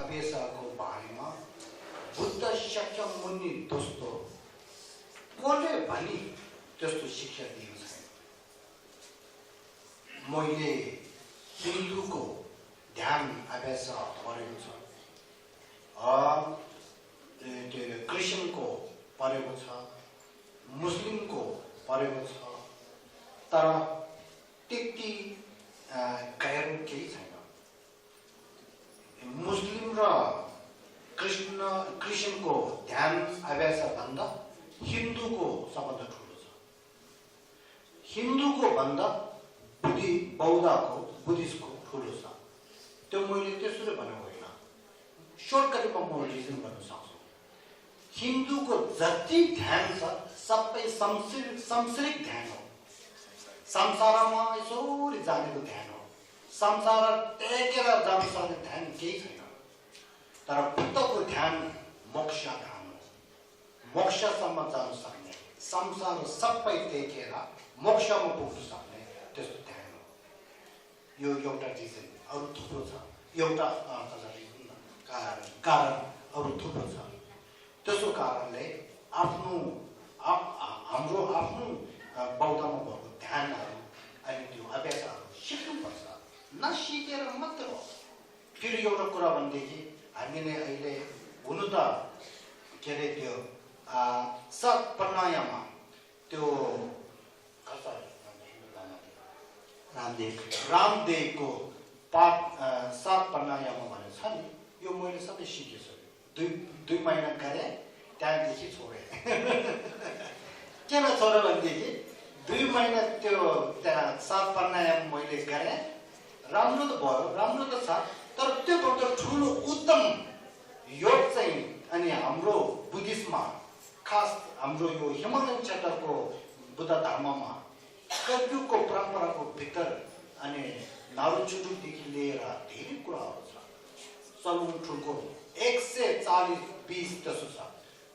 अभ्यासको बारेमा बुद्ध शाक्यमुनि दोस्तो कसले भनी त्यस्तो शिक्षा दिएको छैन। मैले हिन्दूको ध्यान अभ्यास पढेको छ, क्रिस्चियनको पढेको छ, मुस्लिमको पढेको छ, तर त्यति गहिरो केही छैन। मुस्लिम र क्रिस्चियनको ध्यान अभ्यास भन्दा हिन्दूको सबभन्दा ठुलो छ। हिन्दूको भन्दा बुद्धिस्टको ठुलो छ। त्यो मैले त्यसरी भनेको होइन, सर्टकटमा म रिजन गर्न सक्छु। हिन्दूको जति ध्यान छ सबै सांसारिक ध्यान हो, संसारमा यसरी जानेको ध्यान हो, संसार टेकेर जान सक्ने ध्यान केही छैन। तर बुद्धको ध्यान मोक्ष ध्यान हो, मोक्षसम्म जान सक्ने, संसार सबै टेकेर मोक्षमा पुग्न सक्ने त्यस्तो ध्यान हो। यो एउटा रिजन, अरू थुप्रो छ, एउटा कारण अरू थुप्रो छ। त्यसो कारणले हाम्रो आफ्नो बौद्धमा भएको ध्यानहरू अनि त्यो अभ्यासहरू सिक्नुपर्छ, नसिकेर मात्र हो। फेरि एउटा कुरा भनेदेखि हामीले अहिले हुनु त के अरे त्यो सत प्राणायाम त्यो रामदेवको पाठ सात प्राणायाम भनेको छ नि, यो मैले सबै सिकिसकेँ। दुई महिना गरेँ, त्यहाँदेखि छोडेँ। किन छोडेँ भनेदेखि 2 महिना त्यो त्यहाँ सात प्राणायाम मैले गरेँ, राम्रो त भयो, राम्रो त छ, तर त्योभन्दा ठुलो उत्तम योग चाहिँ अनि हाम्रो बुद्धिस्टमा, खास हाम्रो यो हिमालयन क्षेत्रको बुद्ध धर्ममा कलियुगको परम्पराको भित्र अनि नारुचुडुदेखि लिएर धेरै कुराहरू छ। सलुन ठुल्को 140-20 त्यसो छ।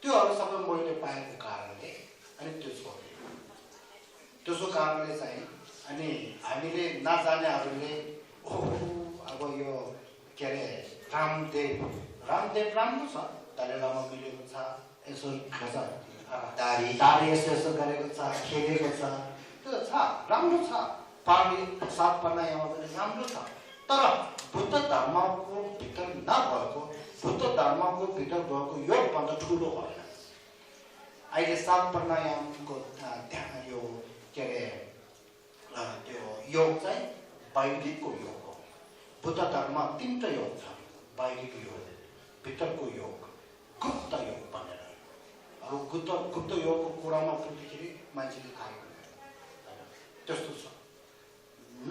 त्योहरू सबै मैले पाएको कारणले अनि त्यसो कारणले चाहिँ अनि हामीले नजानेहरूले अब यो के अरे रामदेव राम्रो छ, दलाई लामा मिलेको छ, यसो दारी यसो गरेको छ, खेलेको छ, त्यो छ, राम्रो छ। सात प्राणायाम पनि राम्रो छ, तर बुद्ध धर्मको भित्र नभएको, बुद्ध धर्मको भित्र भएको योगभन्दा ठुलो होइन। अहिले सात प्राणायामको यो के अरे त्यो योग चाहिँ वैदिकको योग हो। बुद्ध धर्ममा 3टा योग छ, वैदिक योग, भित्रको योग, गुप्त योग भनेर। अब गुप्त योगको कुरामा पुग्दाखेरि मान्छेले थाहा हुँदैन, त्यस्तो छ।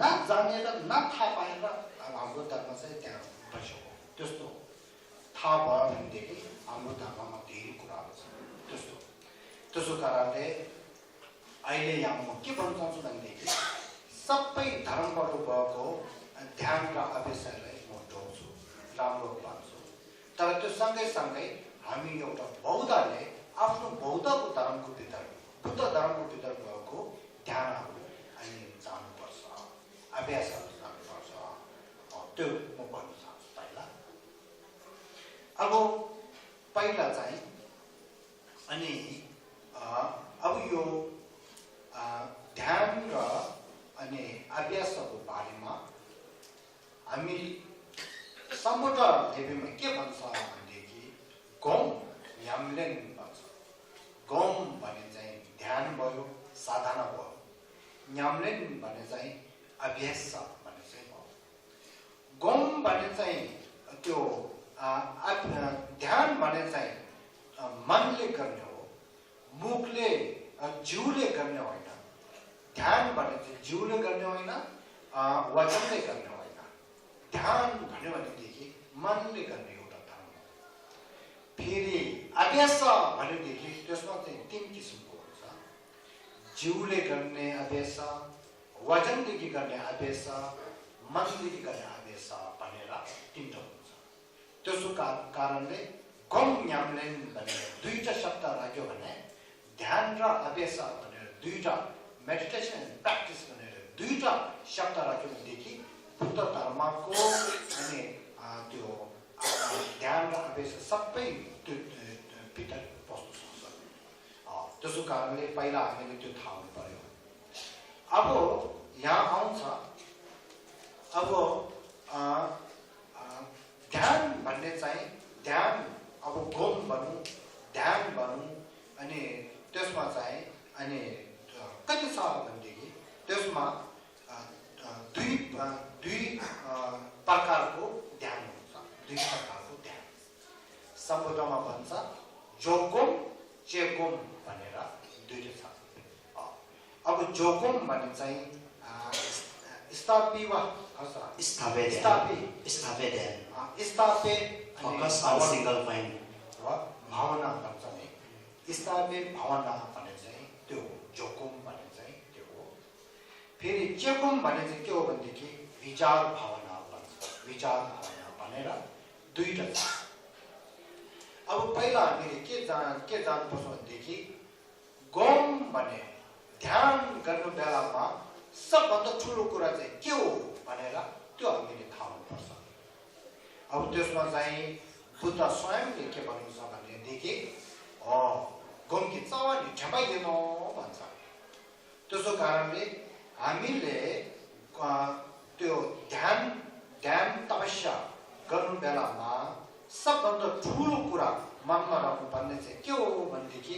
नजानेर नथाहा पाएर हाम्रो धर्म चाहिँ त्यहाँ बस्यो, त्यस्तो थाहा भयो भनेदेखि हाम्रो धर्ममा धेरै कुराहरू छ। त्यसो कारणले अहिले यहाँ म के भन्न चाहन्छु भनेदेखि सबै धर्मबाट भएको ध्यान र अभ्यासलाई म जोड्छु, राम्रो भन्छु। तर त्यो सँगै हामी एउटा बौद्धले आफ्नो बौद्धको धर्मको भित्र, बुद्ध धर्मको भित्र भएको ध्यानहरू हामी जानुपर्छ, अभ्यासहरू जानुपर्छ। त्यो म भन्न चाहन्छु। पहिला चाहिँ अनि अब यो ध्यान र अनि अभ्यासको बारेमा हामी समुद्र लेभलमा के भन्छ भनेदेखि गम यामलेन भन्छ। गम भने चाहिँ ध्यान भयो, साधना भयो। यामलेन भने चाहिँ अभ्यास भने चाहिँ भयो। गम भने चाहिँ त्यो ध्यान भने चाहिँ मनले गर्ने हो, मुखले जिउले गर्ने होइन। ध्यान भने चाहिँ जिउले गर्ने होइन, वचनले गर्ने होइन। ध्यान भन्यो भनेदेखि मनले गर्ने एउटा धर्म हो। फेरि अभ्यास भनेदेखि त्यसमा चाहिँ 3 किसिमको हुन्छ। जिउले गर्ने अभ्यास, वचनदेखि गर्ने अभ्यास, मनदेखि गर्ने अभ्यास भनेर 3टा हुन्छ। त्यसो कारणले गम यामलेन भनेर 2टा शब्द राख्यो भने ध्यान र अभ्यास भनेर 2टा, मेडिटेसन एन्ड प्र्याक्टिस भनेर 2टा शब्द राख्यो भनेदेखि बुद्ध धर्मको अनि त्यो ध्यान र आवेश सबै त्यो भित्र बस्नु सक्छ त्यसो कारणले पहिला हामीले त्यो थाहा हुनु पर्यो अब यहाँ आउँछ अब ध्यान भन्ने चाहिँ ध्यान अब गम भनौँ ध्यान भनौँ अनि त्यसमा चाहिँ अनि कति छ भनेदेखि त्यसमा दुई प्रकारको ध्यान हुन्छ दुई प्रकारको ध्यान सम्बोधनमा भन्छ जोगम चेगम भनेर दुईटा छ अब जोगम भने चाहिँ स्थापिवा भावना भन्छ नि स्थापे भावना भने चाहिँ त्यो जोगम भने चाहिँ त्यो हो फेरि चेगम भने चाहिँ के हो भनेदेखि विचार भावना भन्छ विचार भावना भनेर दुईटा छ अब पहिला हामीले के जान्नुपर्छ भनेदेखि गम भने ध्यान गर्नु बेलामा सबभन्दा ठुलो कुरा चाहिँ के हो भनेर त्यो हामीले थाहा हुनुपर्छ अब त्यसमा चाहिँ बुद्ध स्वयंले के भन्नुहुन्छ भनेदेखि गमकी चवानी ठ्यापाइदिनु भन्छ त्यसो कारणले हामीले त्यो ध्यान तपस्या गर्नु बेलामा सबभन्दा ठुलो कुरा मनमा राख्नुपर्ने चाहिँ के हो भनेदेखि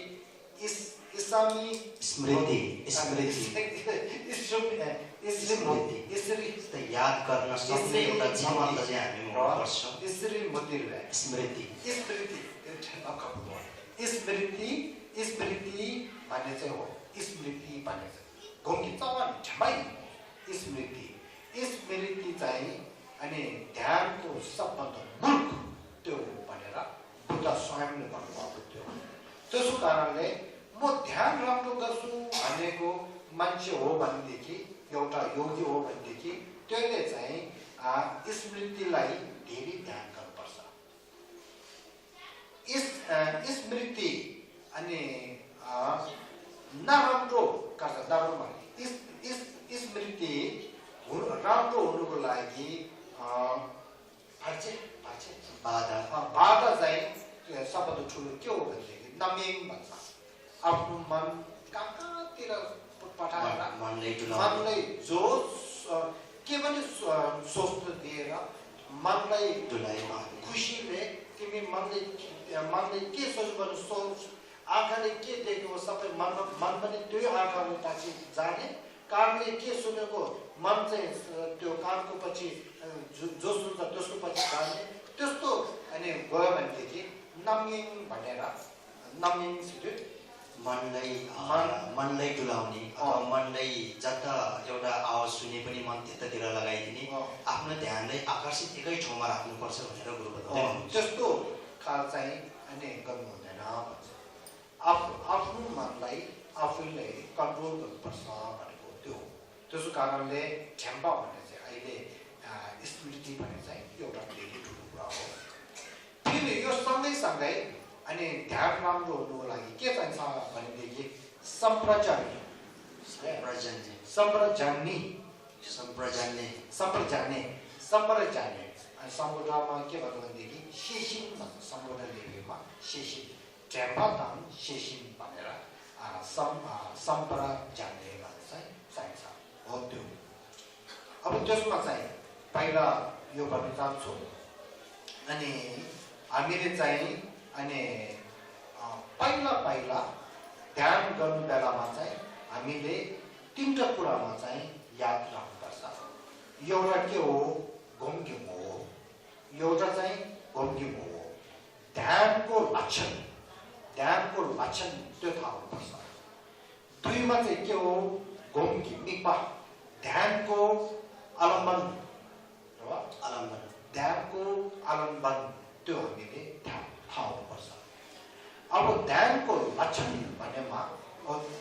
इस्लामी स्मृति याद गर्न सक्ने एउटा जीवन्त चाहिँ हामी हुनुपर्छ स्मृति भन्ने चाहिँ हो स्मृति भन्ने चाहिँ गम्की चवान ठ्यापाइ स्मृति चाहिँ अनि ध्यानको सबभन्दा मूल त्यो भनेर बुद्ध स्वयंले भन्नुभएको त्यो त्यसो कारणले म ध्यान राम्रो गर्छु भनेको मान्छे हो भनेदेखि एउटा योगी हो भनेदेखि त्यसले चाहिँ स्मृतिलाई धेरै ध्यान गर्नुपर्छ स्मृति अनि नराम्रो गर्छ नराम्रो स्मृति राम्रो हुनुको लागि बाधा चाहिँ सबभन्दा ठुलो के हो भनेदेखि नमेङ भन्छ आफ्नो मन कहाँतिर पठाएर मनलाई जो के पनि सोच्न दिएर मनलाई खुसीले तिमी मनले के सोच्नु भने सोच आँखाले के देखेको सबै मन पनि त्यही आँखाले पछि जाने कानले के सुनेको मन चाहिँ त्यो कानको पछि जो सुन्छ त्यसको पछि जाने त्यस्तो अनि गयो भनेदेखि नमिङ भनेर नमिङ मनलाई डुलाउने अथवा मनलाई जता एउटा आवाज सुने पनि मन त्यतातिर लगाइदिने आफ्नो ध्यानलाई आकर्षित एकै ठाउँमा राख्नुपर्छ भनेर गुरु बताउनुहुन्छ त्यस्तो खाल चाहिँ अनि गर्नु हुँदैन भन्छ आफ्नो मनलाई आफूले कन्ट्रोल गर्नुपर्छ भनेको त्यो त्यसो कारणले ठ्याम्पा भन्ने चाहिँ अहिले स्मृति भन्ने चाहिँ एउटा धेरै ठुलो कुरा हो फेरि यो सँगै अनि ध्यान राम्रो हुनुको लागि के चाहिन्छ भनेदेखि सम्प्रजानी अनि सम्बोधनमा के भन्नु भनेदेखि शेषिन भन्छ सम्बोध लेखेमा शेषिन ट्याम्पाताङ शेषिन भनेर सम्प्रजाने भन्ने चाहिँ चाहिन्छ हो त्यो अब त्यसमा चाहिँ पहिला यो भन्न चाहन्छु अनि हामीले चाहिँ अनि पहिला ध्यान गर्नु बेलामा चाहिँ हामीले तीनटा कुरामा चाहिँ याद राख्नुपर्छ एउटा के हो घुमघिम हो एउटा चाहिँ घुमघिम हो ध्यानको लक्षण त्यो थाहा हुनुपर्छ दुईमा चाहिँ के हो घुमघिम ध्यानको आलम्बन त्यो हामीले थाहा हुनुपर्छ अब ध्यानको लक्षण भन्नेमा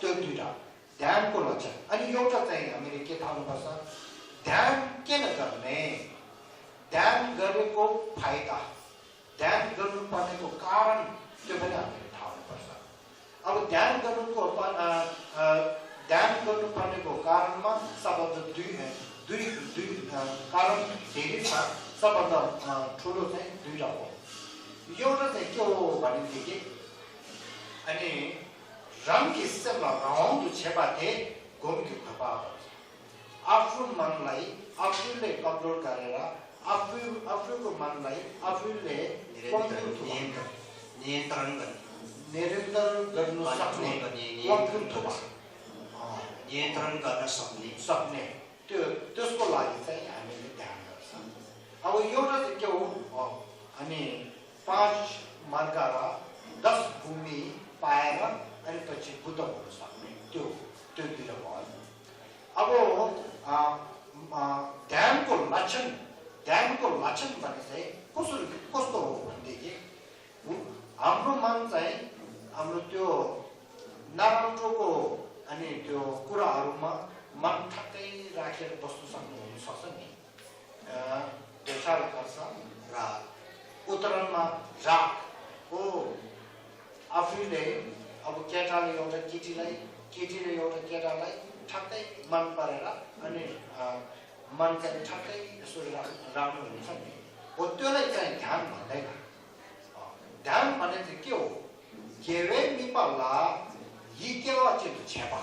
त्यो दुईटा ध्यानको लक्षण अनि एउटा चाहिँ हामीले के थाहा हुनुपर्छ ध्यान किन गर्ने ध्यान गरेको फाइदा ध्यान गर्नुपर्नेको कारण त्यो पनि हामीले थाहा हुनुपर्छ अब ध्यान गर्नुपर्नेको कारणमा सबभन्दा दुई कारण धेरै छ सबभन्दा ठुलो चाहिँ दुईटा हो एउटा चाहिँ के हो भनेदेखि अनि रङकी सिस्टममा राउन्ड छेपाथे घुमकी खपा आफ्नो मनलाई आफूले कन्ट्रोल गरेर आफूको मनलाई आफूले नियन्त्रण गर्नु सक्ने नियन्त्रण गर्न सक्ने त्यसको लागि चाहिँ हामीले ध्यान गर्छ अब एउटा चाहिँ के हो अनि 5 मार्ग र 10 भूमि पाएर अनि पछि बुद्ध हुन सक्ने त्यो दिएर भयो अब ध्यानको लक्षण भने चाहिँ कस्तो हो भनेदेखि हाम्रो मन चाहिँ हाम्रो त्यो नराम्रोको अनि त्यो कुराहरूमा मन ठक्कै राखेर बस्नु सक्नु हुनसक्छ नि त्यो साह्रो पर्छ राग उत्तरमा राग हो आफूले अब केटाले एउटा केटीले एउटा केटालाई ठक्कै मन परेर अनि मन चाहिँ ठक्कै यसो राम्रो हुन्छ नि हो त्योलाई चाहिँ ध्यान भन्दैन ध्यान भने चाहिँ के हो केवे मिपाला यी केवा चाहिँ छेपा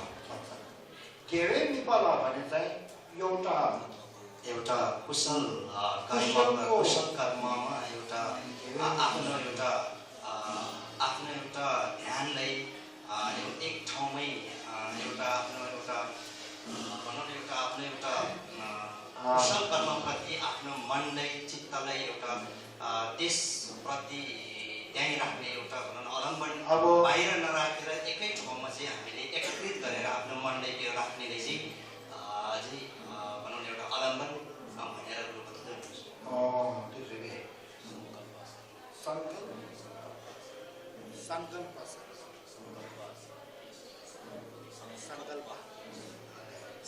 केवे मिपाला भने चाहिँ एउटा कुशल कर्ममा एउटा आफ्नो एउटा ध्यानलाई एक ठाउँमै कुशल कर्मप्रति आफ्नो मनलाई चित्तलाई एउटा त्यसप्रति ध्यान राख्ने एउटा भनौँ न अवलम्बन बाहिर नराखेर एकै ठाउँमा चाहिँ हामीले एकत्रित गरेर आफ्नो मनलाई त्यो राख्नेले चाहिँ अझै भनौँ न एउटा अवलम्बन भनेर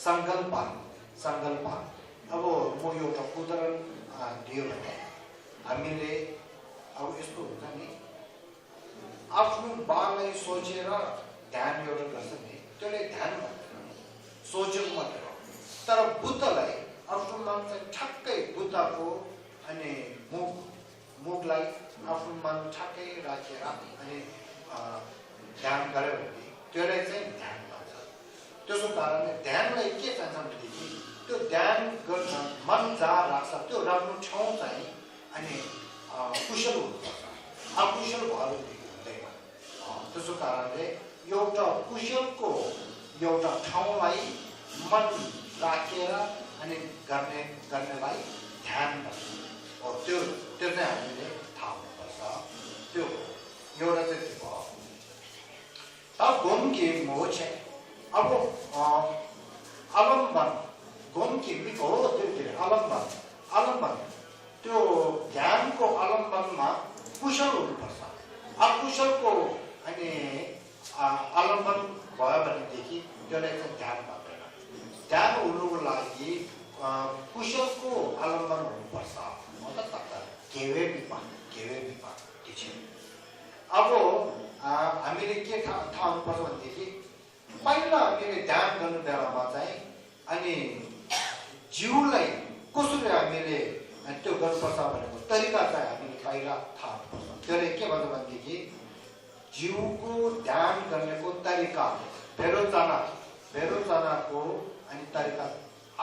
सङ्कल्प अब म एउटा उदाहरण दियो भने हामीले अब यस्तो हुन्छ नि आफ्नो बालाई सोचेर ध्यान एउटा गर्छ नि त्यसले ध्यान भन्दैन सोचेको मात्र हो तर बुद्धलाई आफ्नो मन चाहिँ ठक्कै बुद्धको अनि मुखलाई आफ्नो मन ठक्कै राखेर अनि ध्यान गर्यो भने त्यसलाई चाहिँ ध्यान भन्छ त्यसको कारणले ध्यानलाई के चाहिन्छ भनेदेखि त्यो ध्यान गर्न मन जहाँ राख्छ त्यो राख्नु ठाउँ चाहिँ अनि कुशल हुनुपर्छ अकुशल भएर हुँदैन त्यसको कारणले एउटा कुशलको एउटा ठाउँलाई मन राखेर अनि गर्नेलाई ध्यान भन्छ त्यो चाहिँ हामीले थाहा हुनुपर्छ त्यो एउटा चाहिँ त्यो भयो अब घुमकी मोछ अब अवलम्बन घुमकी हो त्यो अवलम्बन त्यो ध्यानको अवलम्बनमा कुशल हुनुपर्छ अकुशलको अनि अवलम्बन भयो भनेदेखि त्यसलाई चाहिँ ध्यान भन्दैन ध्यान हुनुको लागि कुशलको अवलम्बन हुनुपर्छ केवे विपाक अब हामीले के थाहा हुनुपर्छ भनेदेखि पहिला हामीले ध्यान गर्नु बेलामा चाहिँ अनि जिउलाई कसरी हामीले त्यो गर्नुपर्छ भनेको तरिका चाहिँ हामीले पहिला थाहा हुनुपर्छ त्यसले के भन्छ भनेदेखि जिउको ध्यान गर्नेको तरिका भेरोजनाको अनि तरिका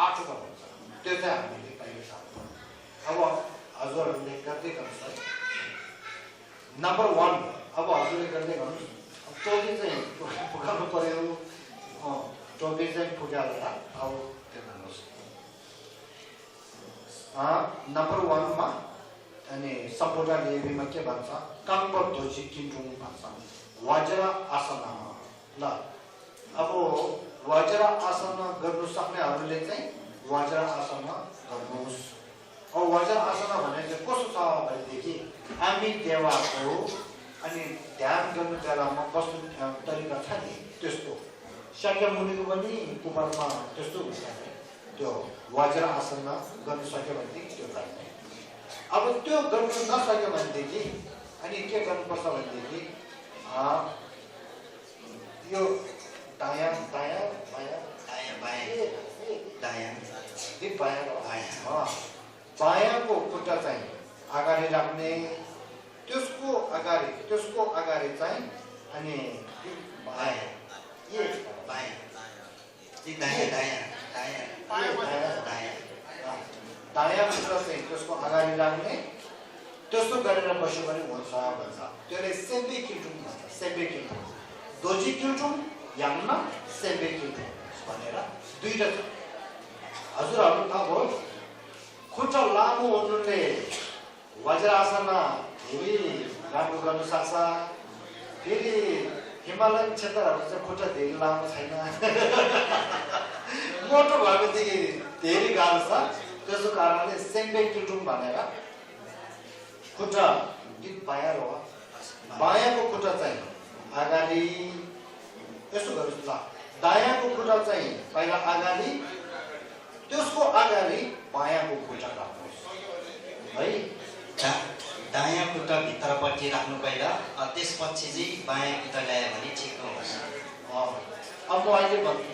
8 हुन्छ त्यो चाहिँ हामीले पहिला थाहा हुनुपर्छ अब हजुरहरूले गर्दै गर्नुहोस् नम्बर 1 अब हजुरले गर्दै गर्नुहोस् टोपी चाहिँ पुगाउनु पर्यो टोपी चाहिँ पुगाएर अब त्यो गर्नुहोस् नम्बर 1 मा अनि सम्पूर्ण लेबीमा के भन्छ कम्प दोजी किन्टुङ भन्छ वज्र आसना ल अब वज्र आसना गर्नु सक्नेहरूले चाहिँ वज्र आसना गर्नुहोस् अब वज्र आसना भने चाहिँ कस्तो छ भनेदेखि हामी देवाको अनि ध्यान गर्नु बेलामा कस्तो तरिका छ नि त्यस्तो शाक्यमुनिको पनि कुमारमा त्यस्तो हुन्छ त्यो वज्र आसना गर्नु सक्यो भनेदेखि त्यो गर्ने अब त्यो गर्नु नसक्यो भनेदेखि अनि के गर्नुपर्छ भनेदेखि यो दायाँ बायाँको खुट्टा चाहिँ अगाडि राख्ने त्यसको त्यसको अगाडि चाहिँ अनि बायाँ ये बायाँ दायाँ दायाँ दायाँ दायाँ दायाँ खुट्टा चाहिँ त्यसको अगाडि राख्ने त्यस्तो गरेर बस्यो भने हुन्छ भन्छ त्यसले सेम्बे किल्टुङ भन्छ सेम्बे किल्टुङ दोजी किल्टुङ याममा सेम्बे किल्टुङ भनेर दुईटा छ हजुरहरू थाहा भयो खुट्टा लामो हुनुले वज्रासनमा धेरै राम्रो गर्न सक्छ फेरि हिमालयन क्षेत्रहरू चाहिँ खुट्टा धेरै लामो छैन मोटो भएपछि धेरै गाह्रो छ त्यसो कारणले सेम्बे किल्टुङ भनेर खुट्टा बायाँ हो बायाँको खुट्टा चाहिँ अगाडि यसो गर्नुहोस् ल दायाँको खुट्टा चाहिँ पहिला अगाडि त्यसको अगाडि बायाँको खुट्टा राख्नुहोस् है दायाँ खुट्टा भित्रपट्टि राख्नु पहिला त्यसपछि चाहिँ बायाँ खुट्टा ल्यायो भने ठिक हुन्छ अब म अहिले भन्छु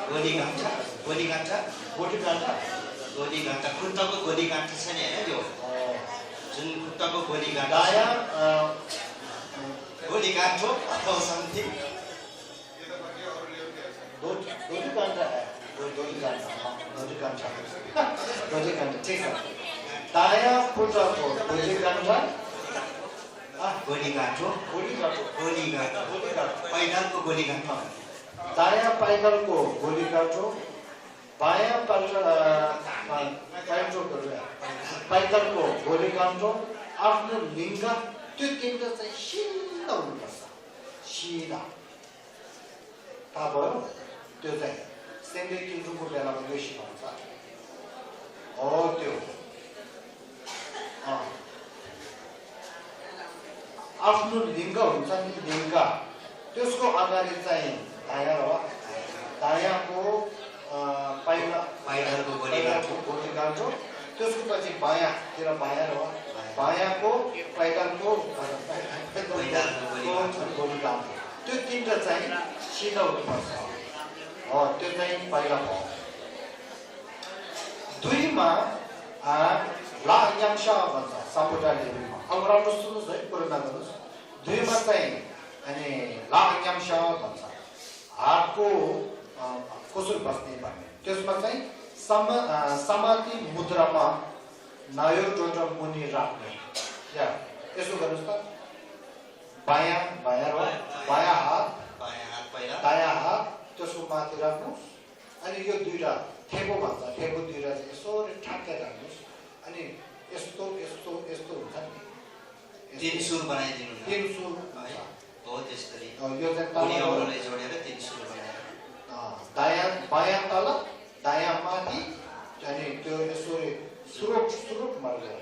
गोली गाँठा गोली गाँठा गोली गाँठा गोली गाँठा खुट्टाको गोली गाँठा छ नि होइन त्यो जुन खुट्टाको गोली गाँठा दायाँ गोली गाँठो अथवा समथिङ गोली गाँठा गोली गाँठा ठिक छ दायाँ खुट्टाको गोली गाँठा गोली गाँठो गोली गाँठो गोली गाँठो पैदलको गोली गाँठो दायाँ पाइकलको गोली गाँठो बायाँ पाइकलको गोली गाँठो आफ्नो लिङ्ग त्यो तिनवटा चाहिँ सिधा हुनुपर्छ सिधा थाहा भयो त्यो चाहिँ सेम्बे किल्टुङको बेलामा यो सिकाउँछ हो त्यो आफ्नो लिङ्ग हुन्छ नि लिङ्ग त्यसको अगाडि चाहिँ दायाँ हो दायाँको पैदलको गोली गाँठो त्यसको पछि बायाँतिर बायाँ हो बायाँको पैदलको गोली गाँठो त्यो तिनवटा चाहिँ सिधा हुनुपर्छ हो त्यो चाहिँ पहिला भयो दुईमा लाङयाङ्सा भन्छ समुद्र लेभलमा अब राम्रो सुन्नुहोस् है पुरा गर्नुहोस् दुईमा चाहिँ अनि लाङयाङ्सा भन्छ हातको कसरी बस्ने भन्ने त्यसमा चाहिँ समाधि मुद्रामा नयो टोटो मुनि राख्ने या यसो गर्नुहोस् त बायाँ बायाँ हो बायाँ हात पहिला दायाँ हात त्यसको माथि राख्नुहोस् अनि यो दुईवटा थेपो भन्छ थेपो दुईवटा चाहिँ यसो ठ्याक्कै राख्नुहोस् अनि यस्तो यस्तो यस्तो हुन्छ नि तीन सुर बनाइदिनु तीन सुर हो त्यसरी यो चाहिँ जोडेर तीन सुर बनाएर दायाँ बायाँ तल दायाँ माथि अनि त्यो यसो सुरुप सुरुप मार्दै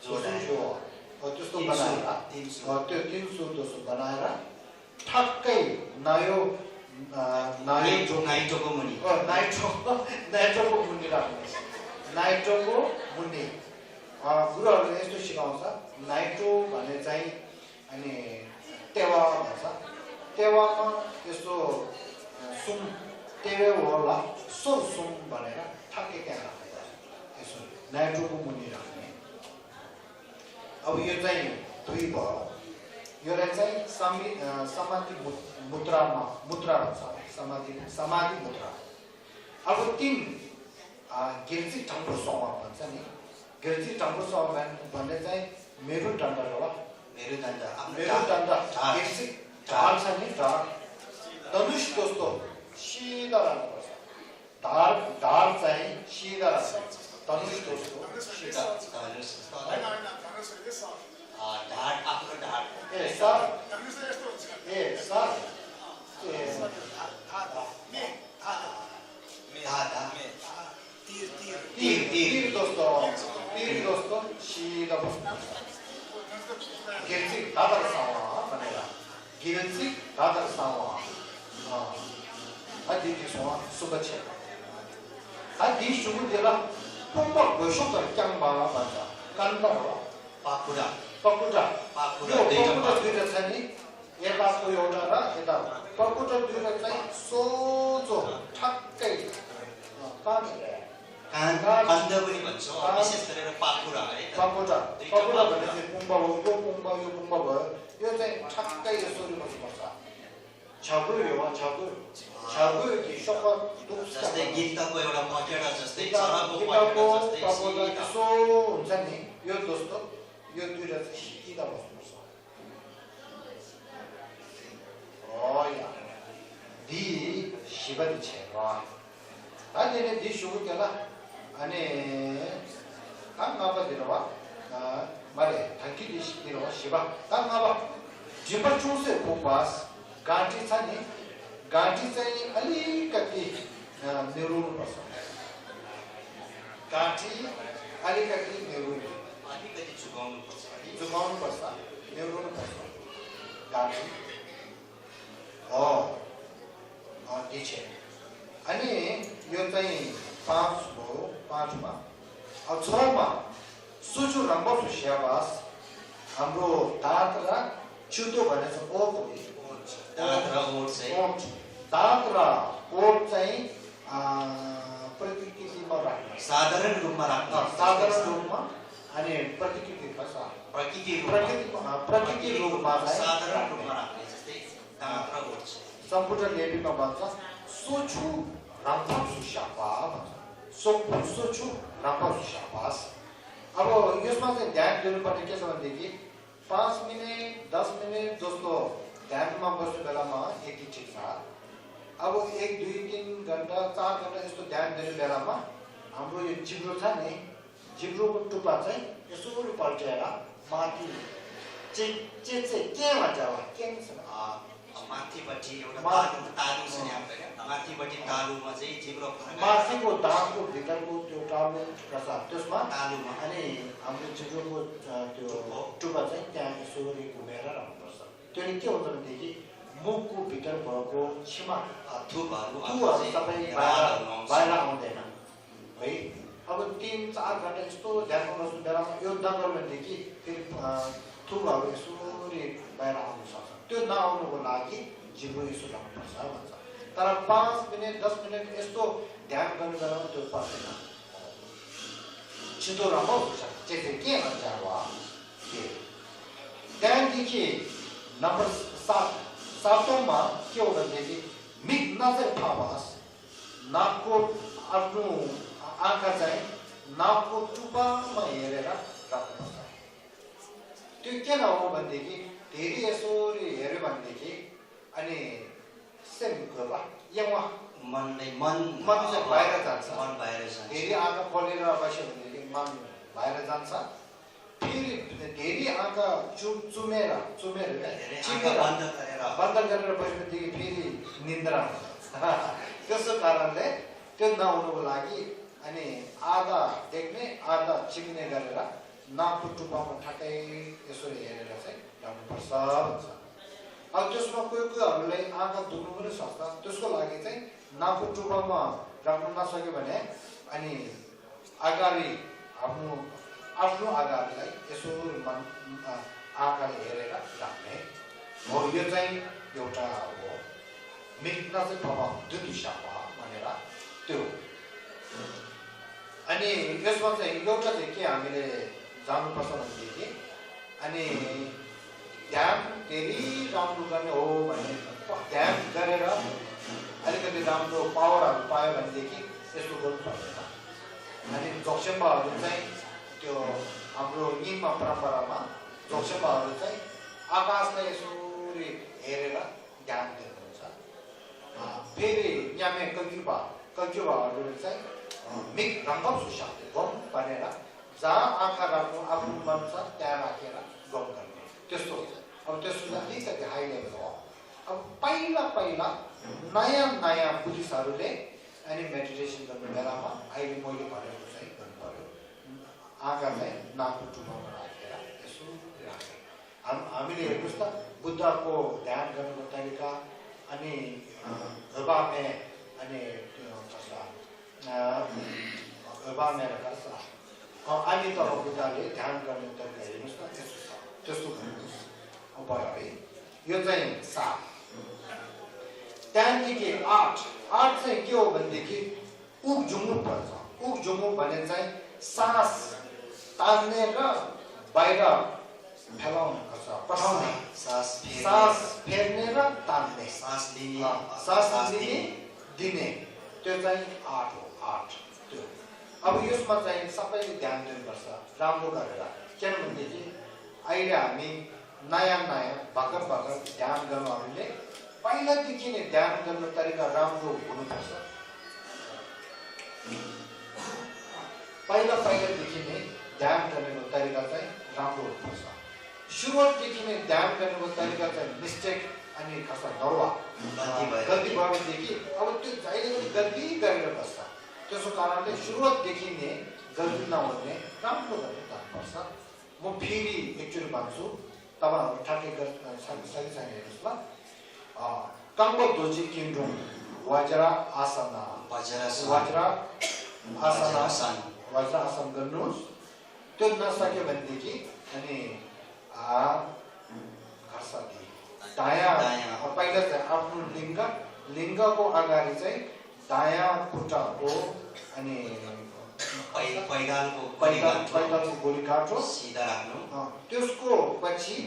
त्यस्तो बनाएर त्यो तीन सुर जस्तो बनाएर ठक्कै नयो नाइटोको मुनि नाइट्रोको मुनि राख्नुहोस् नाइट्रोको मुनि गुरुहरूले यस्तो सिकाउँछ नाइट्रो भन्ने चाहिँ अनि टेवा भन्छ टेवामा यस्तो सुम टेवे होला सो सुम भनेर ठक्कै त्यहाँ राख्छ यसो नाइट्रोको मुनि राख्ने अब यो चाहिँ दुई भयो योलाई चाहिँ समाधि मुद्रामा मुद्रा भन्छ समाधि मुद्रा अब तीन गिर्जी टङ्गो सौमा भन्छ नि गिर्जी टङ्गो सौमा भन्ने चाहिँ मेरुदण्ड हो मेरुदण्ड गिर्जी ढाल छ नि ढाल धनुष जस्तो सिधा राख्नुपर्छ ढाल चाहिँ सिधा राख्छ धनुष जस्तो सिधा ढाड आफ्नो ढाड ए सर तीर दोस्तो सिधा गिर्जी दादर सावा भनेर गिर्जी दादर सावा दिदी सुबच्छे दी सुगु देला pompa gosok tercang bawa bangsa kan bawa pakuda pakuda pakuda pakuda tidak tadi यताको एउटा र यता पर्कुट दुईले चाहिँ सोझो ठक्कै कान बन्द पनि भन्छौँ विशेष गरेर पाखुरा है पर्कुट भनेपछि कुम्भ हो यो कुम्भ भयो यो चाहिँ ठक्कै यसरी बस्नुपर्छ छगु कि सक जस्तै गीतको एउटा पकेडा जस्तै चराको गीतको पकेडा जस्तै यसो हुन्छ नि यो दोस्तो यो दुईटा चाहिँ सिधा बस्नुपर्छ दी शिवदी छेवा अहिले दी सुरु केला अनि काम नभए दिनुभयो मैले थङ्की दिनुभयो शिव काम नभए जिम्बा चुर्से खोपास गाँठी छ नि गाँठी चाहिँ अलिकति निहुर्नुपर्छ गाँठी अलिकति अलिकति झुकाउनुपर्छ निहुर्नुपर्छ गाँठी दिछे अनि यो चाहिँ 5 भयो 5 मा अब 6 मा सुचु रम्बो सुस्यावास हाम्रो दाँत र चुतो भनेछ ओठ दाँत र ओठ चाहिँ प्रकृतिमा राख्नु साधारण रूपमा अनि प्रकृति रूपमा साधारण रूपमा राख्ने जस्तै दाँत र ओठ सम्पूर्ण लेपीमा भन्छ सोचु राम्पा सुस्यापा भन्छ सोचु राम्पा सुस्यापास अब यसमा चाहिँ ध्यान दिनुपर्ने के छ भनेदेखि 5 मिनेट 10 मिनेट जस्तो ध्यानमा बस्ने बेलामा यति ठिक छ अब 1 2 3 घण्टा 4 घण्टा यस्तो ध्यान दिने बेलामा हाम्रो यो जिब्रो छ नि जिब्रोको टुप्पा चाहिँ यसो पल्टेर माथि केमा जावा के छ माथिपट्टि एउटा तालु छ नि हाम्रो माथिपट्टि तालुमा चाहिँ जिब्रो माथिको दाँतको भित्रको त्यो टाउको प्रसाद त्यसमा तालुमा अनि हाम्रो जिब्रोको त्यो टुप्पा चाहिँ त्यहाँ यसरी घुमेर राख्नुपर्छ त्यसले के हुन्छ भनेदेखि मुखको भित्र भएको छिमा थुकहरू सबै बाहिर आउँदैन है अब 3-4 घण्टा यस्तो ध्यानमा बस्नु बेलामा यो नगर्यो भनेदेखि फेरि थुकहरू यसरी बाहिर आउनु सक्छ त्यो नआउनुको लागि जिब्रो यसो राख्नुपर्छ भन्छ तर 5 मिनेट 10 मिनेट यस्तो ध्यान गर्नु बेलामा त्यो पर्दैन छिटो राम्रो हुन्छ चाहिँ के भन्छ त्यहाँदेखि नम्बर 7 मा के हो भनेदेखि मिट नजर फावास नाकको आफ्नो आँखा चाहिँ नाकको टुप्पामा हेरेर राख्नुपर्छ त्यो किन हो भनेदेखि धेरै यसरी हेऱ्यो भनेदेखि अनि मन चाहिँ बाहिर जान्छ धेरै आँखा खोलेर बस्यो भनेदेखि मन बाहिर जान्छ फेरि धेरै आँखा चुमेर बन्द गरेर बस्योदेखि फेरि निन्द्रा त्यसो कारणले त्यो नहुनुको लागि अनि आधा देख्ने आधा चिम्ने गरेर नाकको टुप्पामा ठ्याक्कै यसरी हेरेर चाहिँ राख्नुपर्छ भन्छ अब त्यसमा कोहीहरूलाई आँखा दुख्नु पनि सक्छ त्यसको लागि चाहिँ नाकको टुप्पामा राख्नु नसक्यो भने अनि अगाडि आफ्नो अगाडिलाई यसो आँखाले हेरेर राख्ने हो यो चाहिँ एउटा हो मिट्न चाहिँ प्रभाव दुदिशामा भनेर त्यो अनि यसमा चाहिँ एउटा चाहिँ के हामीले जान्नुपर्छ भनेदेखि अनि ध्यान धेरै राम्रो गर्ने हो भने ध्यान गरेर अलिकति राम्रो पावरहरू पायो भनेदेखि यस्तो गर्नु पर्दैन अनि जोक्सेम्बाहरू चाहिँ त्यो हाम्रो निम्न परम्परामा जोक्सेम्बाहरू चाहिँ आकाशलाई यसरी हेरेर ध्यान दिनुहुन्छ फेरि यामे कल्चुबाहरूले चाहिँ मिक रङ्गम सुशाक्ति गम भनेर जहाँ आँखा राख्नु आफ्नो मन छ त्यहाँ राखेर गम गर्ने त्यस्तो हुन्छ अब त्यसको अलिकति हाई लेभल हो अब पहिला नयाँ बुद्धिस्टहरूले अनि मेडिटेसन गर्ने बेलामा अहिले मैले भनेको चाहिँ गर्नु पर्यो आँखा चाहिँ नाकको टुप्पामा राखेर यसो राखे हामीले हेर्नुहोस् त बुद्धको ध्यान गर्नुको तरिका अनि हबामे अनि हबामे अनि तब बुद्धले ध्यान गर्ने तरिका हेर्नुहोस् न त्यस्तो गर्नुहोस् भयो है यो चाहिँ 7 त्यहाँदेखि 8 चाहिँ के हो भनेदेखि उकझुमुक पर्छ उकझुमुक भने चाहिँ सास तान्ने र बाहिर फैलाउने गर्छ पठाउने सास फेर्ने र तान्ने सास लिने दिने त्यो चाहिँ 8 हो 8 त्यो अब यसमा चाहिँ सबैले ध्यान दिनुपर्छ राम्रो गरेर किनभनेदेखि अहिले हामी नयाँ भर्खर ध्यान गर्नेहरूले पहिलादेखि नै ध्यान गर्ने तरिका राम्रो हुनुपर्छ पहिलादेखि नै ध्यान गर्नेको तरिका चाहिँ राम्रो हुनुपर्छ सुरुवातदेखि नै ध्यान गर्नेको तरिका चाहिँ मिस्टेक अनि खास दौडा गल्ती भएदेखि अब त्यो जहिले पनि गल्ती गरेर बस्छ त्यसको कारणले सुरुवातदेखि नै गल्ती नहुने राम्रो गरेर जानुपर्छ म फेरि एकचोटि भन्छु तपाईहरु ठ्याक्कै सही हेर्नुस् ल काङ्गो दोजी किन्डोङ वज्र आसन गर्नुहोस् त्यो नसक्यो भनेदेखि अनि घर्षदी दायाँ पहिला चाहिँ आफ्नो लिङ्गको अगाडि चाहिँ दायाँ खुट्टाको अनि पैदालको गोली काट्रो सिधा राख्नु त्यसको पछि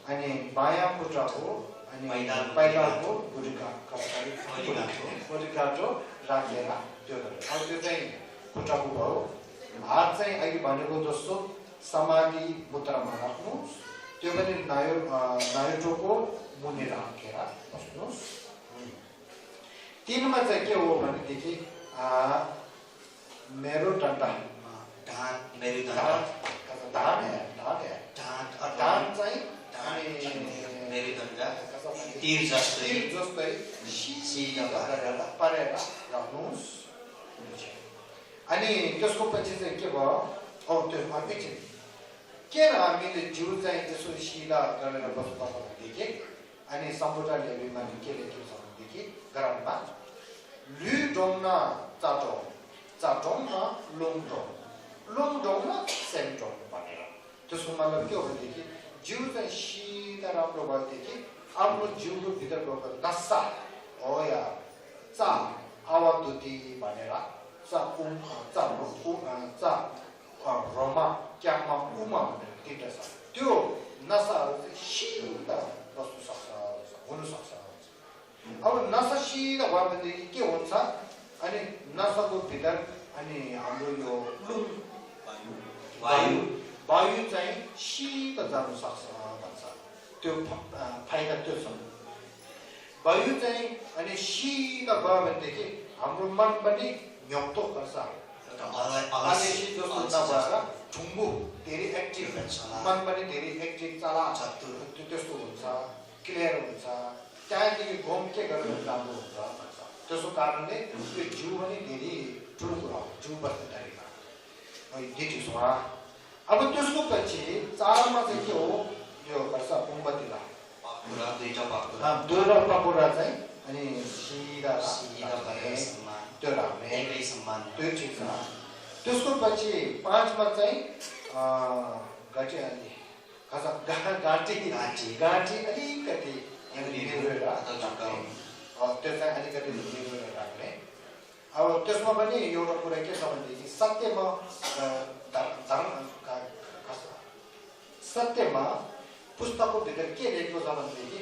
अनि बायाँ खुट्टाको अनि पैदालको गोली काट्रो राखेर त्यो गर्नु अब त्यो चाहिँ खुट्टाको भयो हात चाहिँ अघि भनेको जस्तो समाधि मुद्रामा राख्नुहोस् त्यो पनि नायोटोको मुनि राखेर बस्नुहोस् 3 मा चाहिँ के हो भनेदेखि मेरुदण्ड ढाड चाहिँ तीर जस्तै सिधा पारेर राख्नुहोस् अनि त्यसको पछि चाहिँ के भयो अब त्यो एकछिन किन हामीले जिउ चाहिँ त्यसो सिधा गरेर बस्नुपर्छ भनेदेखि अनि सम्पूर्ण लेबीमा के लेखेको छ भनेदेखि गराउनमा लुडोङना चाटोङ न लुङडोङ न सेन्टोङ भनेर त्यसको मतलब के हो भनेदेखि जिउ चाहिँ सिधा राम्रो भएदेखि आफ्नो जिउको भित्रको नसा हो या चा आवादुती भनेर रोमा क्यामा उमा भनेर तिनवटा छ त्यो नसाहरू चाहिँ सिधा बस्नु सक्छ हुन सक्छ अब नसा सिधा भयो भनेदेखि के हुन्छ अनि नसाको भित्र अनि हाम्रो यो वायु चाहिँ सिधा जान सक्छ भन्छ त्यो फाइदा त्यो छ वायु चाहिँ अनि सिधा भयो भनेदेखि हाम्रो मन पनि न्योक्तो गर्छ जस्तो नभएर ठुङ्गो धेरै एक्टिभ मन पनि धेरै एक्टिभ चला त्यस्तो हुन्छ क्लियर हुन्छ त्यहाँदेखि घुम के गरेर राम्रो हुन्छ भन्छ त्यसको कारणले त्यो जिउ पनि धेरै ठुलो कुरा हो जिउ बस्ने तरिका अब त्यसको पछि 4 मा चाहिँ के हो यो गर्छ कुम्बतिला दुईटा पकुरा चाहिँ अनि सिधा त्यो राख्ने त्यो ठिक छ त्यसको पछि 5 मा चाहिँ गाँठी अलिकति त्यो चाहिँ अलिकति राख्ने अब त्यसमा पनि एउटा कुरा के छ भनेदेखि सत्यमा पुस्तकको भित्र के लेखेको छ भनेदेखि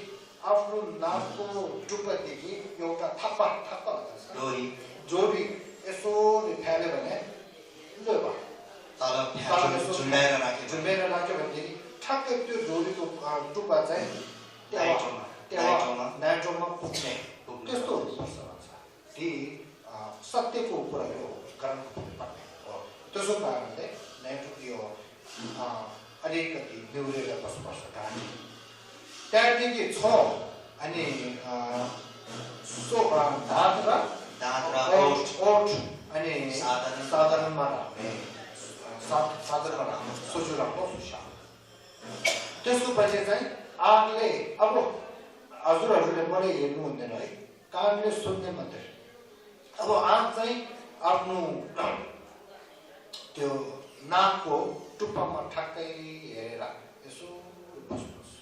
आफ्नो नाकको टुप्पादेखि एउटा थप्पा जोडी यसो फ्याल्यो भने झुन्डाएर राख्यो भनेदेखि ठ्याक्कै त्यो जोडीको टुप्पा चाहिँ नाइट्रोमा पुग्ने त्यस्तो हुनुपर्छ भन्छ ती सत्यको कुरा यो गर्नु पर्ने हो त्यसो कारणले नाइट्रो यो अलिकति निहुरेर बस्नुपर्छ गाडी त्यहाँदेखि 6 अनि ओठ अनि साधारणमा राख्ने सोचुराको सुसा त्यसको पछि चाहिँ आँखले अब हजुरहरूले मलाई हेर्नु हुँदैन है कानले सुन्ने मात्रै अब आँख चाहिँ आफ्नो त्यो नाकको टुप्पामा ठ्याक्कै हेरेर यसो बस्नुहोस्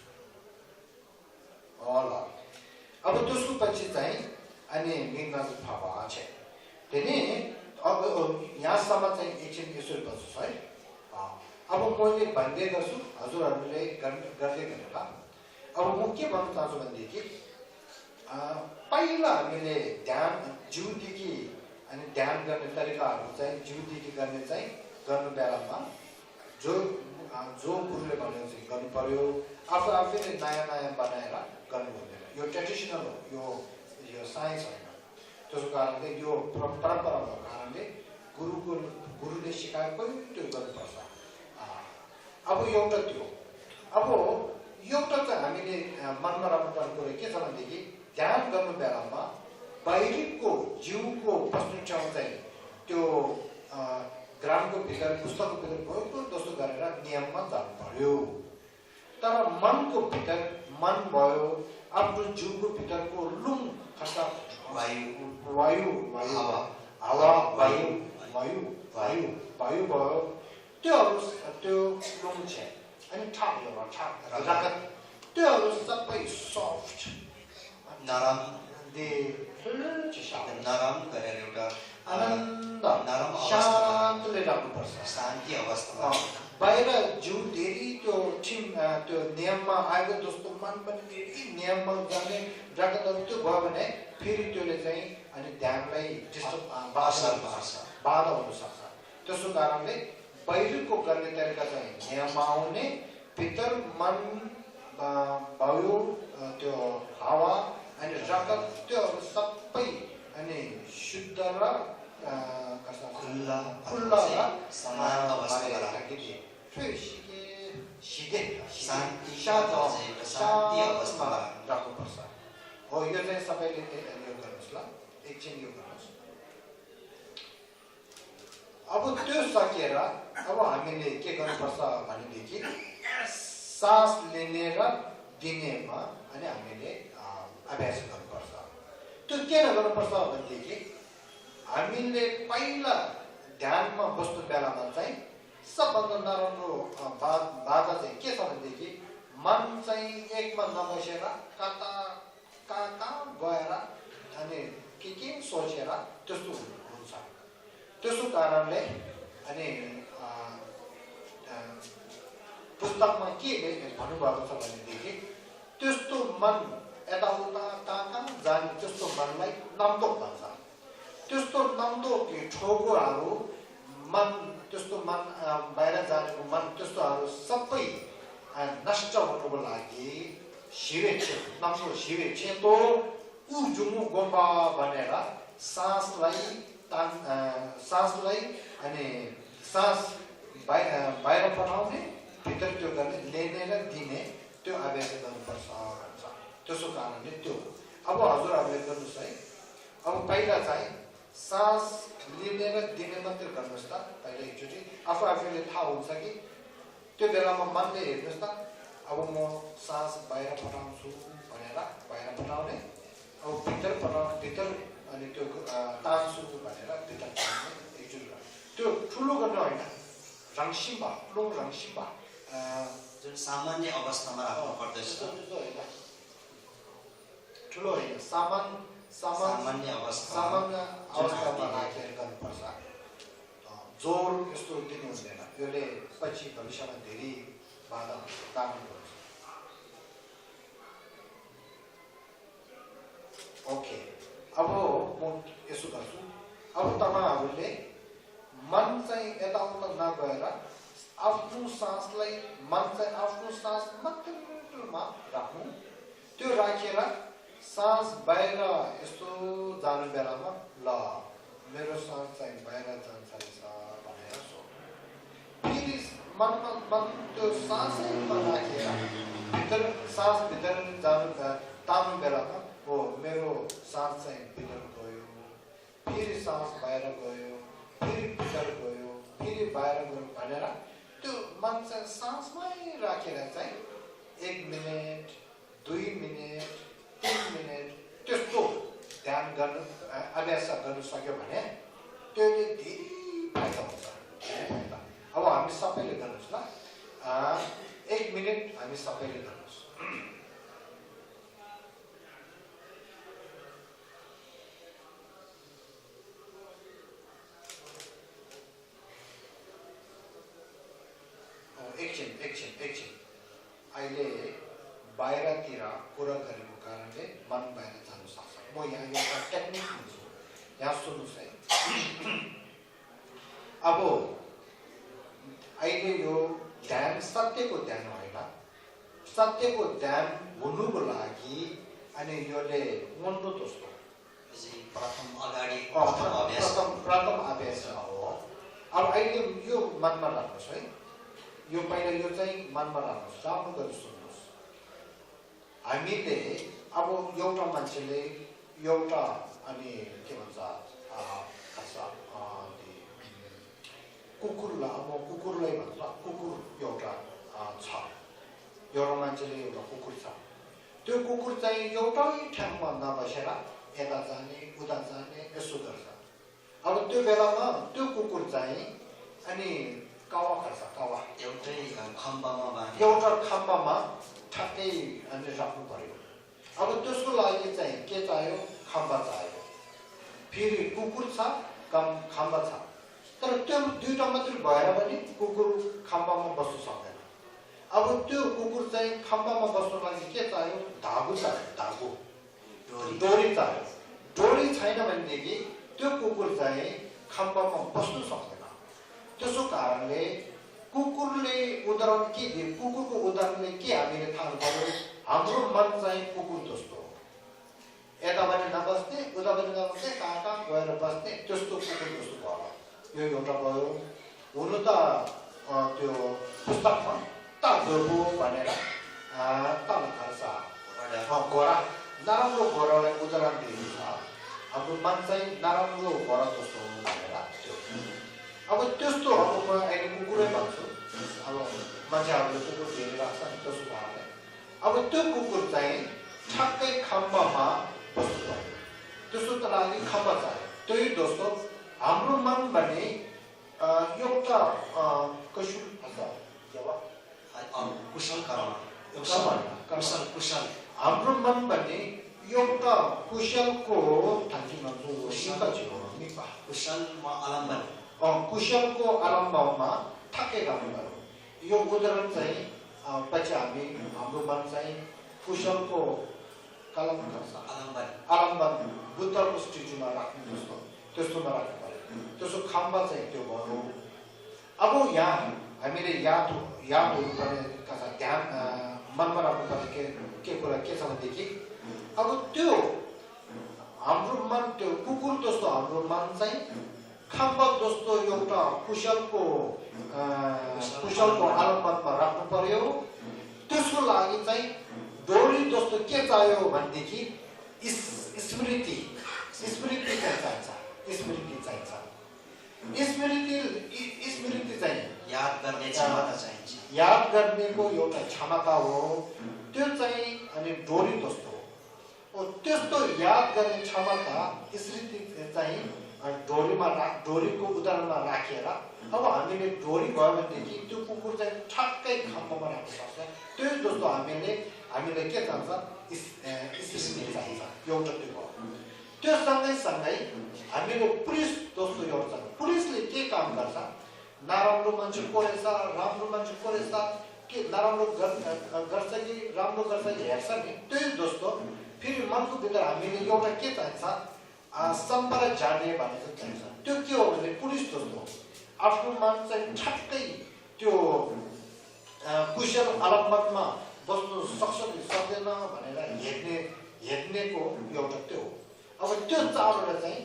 ल अब त्यसको पछि चाहिँ अनि मेघनाथ फापा छ त्यनी अब यहाँसम्म चाहिँ एकछिन यसो बस्छु है अब मैले भन्दै गर्छु हजुरहरूले गर्दै गर्नुहोला अब म के भन्न चाहन्छु भनेदेखि पहिला हामीले ध्यान जिउदेखि अनि ध्यान गर्ने तरिकाहरू चाहिँ जिउदेखि गर्ने चाहिँ गर्नु बेलामा जो गुरुले भनेको चाहिँ गर्नु पर्यो आफूले नयाँ बनाएर गर्नु हुँदैन यो ट्रेडिसनल हो यो साइन्स होइन त्यसको कारणले यो परम्परा भएको कारणले गुरुले सिकाएको त्यो गर्नुपर्छ अब एउटा त्यो अब एउटा चाहिँ हामीले मनमा राख्नुपर्ने कुरो के छ भनेदेखि ध्यान गर्नु बेलामा बाहिरको जिउको बस्ने ठाउँ चाहिँ त्यो ग्रामको भित्र पुस्तकको भित्र भएको जस्तो गरेर नियममा जानु पर्यो तर मनको भित्र मन भयो आफ्नो जिउको भित्रको लुङ खस्ता वायु भयो त्यो लुङ छ अनि त्योहरू सबै सफ्ट नरम गरेर एउटा आनन्द नरम शान्तले राख्नुपर्छ शान्ति अवस्थामा बाहिर जिउ धेरै त्यो नियममा आएको जस्तो मन पनि धेरै नियममा गर्ने रगतहरू त्यो भयो भने फेरि त्यसले चाहिँ अनि ध्यानलाई बाधा हुन सक्छ त्यसो कारणले बाहिरको गर्ने तरिका चाहिँ नियममा आउने भित्र मन भयो त्यो हावा अनि रगत त्योहरू सबै अनि शुद्ध र खुल्ला समान अवस्थामा राखिदिए शान्ति अवस्थामा राख्नुपर्छ हो यो चाहिँ सबैले यो गर्नुहोस् ल एकछिन यो गर्नुहोस् अब त्यो सकेर अब हामीले के गर्नुपर्छ भनेदेखि सास लिने र दिनेमा अनि हामीले अभ्यास गर्नुपर्छ त्यो किन गर्नुपर्छ भनेदेखि हामीले पहिला ध्यानमा बस्नु बेलामा चाहिँ सबभन्दा नराम्रो बाधा चाहिँ के छ भनेदेखि मन चाहिँ एकमा नबसेर कहाँ गएर अनि के सोचेर त्यस्तो हुन्छ त्यसो कारणले अनि पुस्तकमा के भन्नुभएको छ भनेदेखि त्यस्तो मन यताउता कहाँ जाने त्यस्तो मनलाई नम्दोक भन्छ त्यस्तो नम्दोक ठोगोहरू मन त्यस्तो मन बाहिर जानेको मन त्यस्तोहरू सबै नष्ट हुनुको लागि शिवे छेतो उजुमु गोम्बा भनेर सासलाई अनि सास बाहिर पठाउने भित्र त्यो गर्ने लिने र दिने त्यो अभ्यास गर्नुपर्छ भन्छ त्यसो कारणले त्यो अब हजुरहरूले गर्नुहोस् है अब पहिला चाहिँ सास लिने र दिने मात्रै गर्नुहोस् त पहिला एकचोटि आफूले थाहा हुन्छ कि त्यो बेलामा मनले हेर्नुहोस् त अब म सास बाहिर पठाउँछु भनेर बाहिर पठाउने अब भित्र अनि त्यो तान्छु भनेर भित्र पठाउने एकचोटि त्यो ठुलो गर्नु होइन रङसिम्बा जुन सामान्य अवस्थामा राख्नु पर्दछ ठुलो होइन सामान्य अवस्थामा राखेर गर्नुपर्छ जोर यस्तो दिनु हुँदैन यसले पछि भविष्यमा धेरै बाधा कारण गर्छ ओके अब म यसो गर्छु अब तपाईँहरूले मन चाहिँ यताउता नगएर आफ्नो सासलाई मन चाहिँ आफ्नो सास मात्रमा राख्नु त्यो राखेर सास बाहिर यस्तो जानु बेलामा ल मेरो सास चाहिँ बाहिर जान्छ रहेछ भनेर फेरि मनमा त्यो सासैमा राखेर सास भित्र जानु तान्नु बेलामा हो मेरो सास चाहिँ भित्र गयो फेरि सास बाहिर गयो फेरि भित्र गयो फेरि बाहिर गयो भनेर त्यो मन चाहिँ सासमै राखेर चाहिँ 1 मिनट 2 मिनट 3 मिनट त्यस्तो ध्यान गर्नु अभ्यास गर्नु सक्यो भने त्यसले धेरै फाइदा हुन्छ अब हामी सबैले गर्नुहोस् ल 1 मिनट हामी सबैले गर्नुहोस् बाहिरतिर कुरा गरेको कारणले मन बाहिर जान सक्छ म यहाँ एउटा टेक्निक भन्छु यहाँ सुन्नुहोस् है अब अहिले यो ध्यान सत्यको ध्यान होइन सत्यको ध्यान हुनुको लागि अनि योले मन्डो दोस्तो प्रथम अभ्यास हो अब अहिले यो मनमा राख्नुहोस् है यो पहिला यो चाहिँ मनमा राख्नुहोस् राम्रो गरी सुन्नुहोस् हामीले अब एउटा मान्छेले एउटा अनि के भन्छ कुकुरलाई अब कुकुरलाई भन्छ कुकुर एउटा छ एउटा मान्छेले एउटा कुकुर छ त्यो कुकुर चाहिँ एउटै ठाउँमा नबसेर यता जाने उता जाने यसो गर्छ अब त्यो बेलामा त्यो कुकुर चाहिँ अनि कावा खर्छ कावा एउटै खम्बामा एउटा खम्बामा ठ्याक्कै अनि राख्नु पर्यो अब त्यसको लागि चाहिँ के चाहियो खम्बा चाहियो फेरि कुकुर छ खम्बा छ तर त्यो दुईटा मात्रै भएर पनि कुकुर खम्बामा बस्नु सक्दैन अब त्यो कुकुर चाहिँ खम्बामा बस्नु लागि के चाहियो धागो चाहियो धागो डोरी चाहियो डोरी छैन भनेदेखि त्यो कुकुर चाहिँ खम्बामा बस्नु सक्दैन त्यसो कारणले कुकुरले उदाहरण के दिए कुकुरको उदाहरणले के हामीले थाहा पायौँ हाम्रो मन चाहिँ कुकुर जस्तो हो यता पनि नबस्ने उता पनि नबस्ने कहाँ कहाँ गएर बस्ने त्यस्तो कुकुर जस्तो भयो यो एउटा भयो हुनु त त्यो पुस्तकमा तागो भनेर तल खर्छ घोडा नराम्रो घोडालाई उदाहरण दिएको छ हाम्रो मन चाहिँ नराम्रो घोडा जस्तो हो भनेर त्यो अब त्यस्तो अब म अहिले कुकुरै भन्छु अब मान्छेहरूले कुकुर धेरै राख्छ नि त्यसो कारणले अब त्यो कुकुर चाहिँ ठ्याक्कै खम्बामा बस्नु पर्यो त्यसो त लागि खम्बा चाहियो त्यही दोस्तो हाम्रो मन भने एउटा कुशल हाम्रो मन भने एउटा कुशलको कुशलको अवलम्बनमा ठ्याक्कै गर्नु पर्यो यो उदाहरण चाहिँ पछि हामी हाम्रो मन चाहिँ कुशलको कलम अवलम्बन बुद्धको स्ट्याचुमा राख्नु जस्तो त्यस्तोमा राख्नु पर्यो त्यसो खम्बा चाहिँ त्यो भयो अब यहाँ हामीले याद हुनुपर्ने ध्यान मनमा राख्नुपर्ने के कुरा के छ भनेदेखि अब त्यो हाम्रो मन त्यो कुकुर जस्तो हाम्रो मन चाहिँ खम्बा जस्तो एउटा कुशलको आलम्बनमा राख्नु पर्यो त्यसको लागि चाहिँ डोरी जस्तो के चाहियो भनेदेखि स्मृति चाहिँ याद गर्नेको एउटा क्षमता हो त्यो चाहिँ अनि डोरी जस्तो हो त्यस्तो याद गर्ने क्षमता स्मृति चाहिँ डोरीको उदाहरणमा राखेर अब हामीले डोरी भयो भनेदेखि त्यो कुकुर चाहिँ ठ्याक्कै खम्बामा राख्न सक्छ त्यो जस्तो हामीले के चाहिन्छ स्मृति चाहिन्छ एउटा त्यो भयो त्यो सँगै हामीले पुलिस जस्तो एउटा छ पुलिसले के काम गर्छ नराम्रो मान्छे को रहेछ राम्रो मान्छे को रहेछ के नराम्रो गर्छ कि राम्रो गर्छ हेर्छ नि त्यही जस्तो फेरि मनको भित्र हामीले एउटा के चाहिन्छ सम्पर्क जाने भन्ने चाहिन्छ त्यो के हो भने पुलिस जस्तो आफ्नो मन चाहिँ ठ्याक्कै त्यो कुशल अवलम्बनमा बस्नु सक्छ कि सक्दैन भनेर हेर्नेको एउटा त्यो हो अब त्यो चालबाट चाहिँ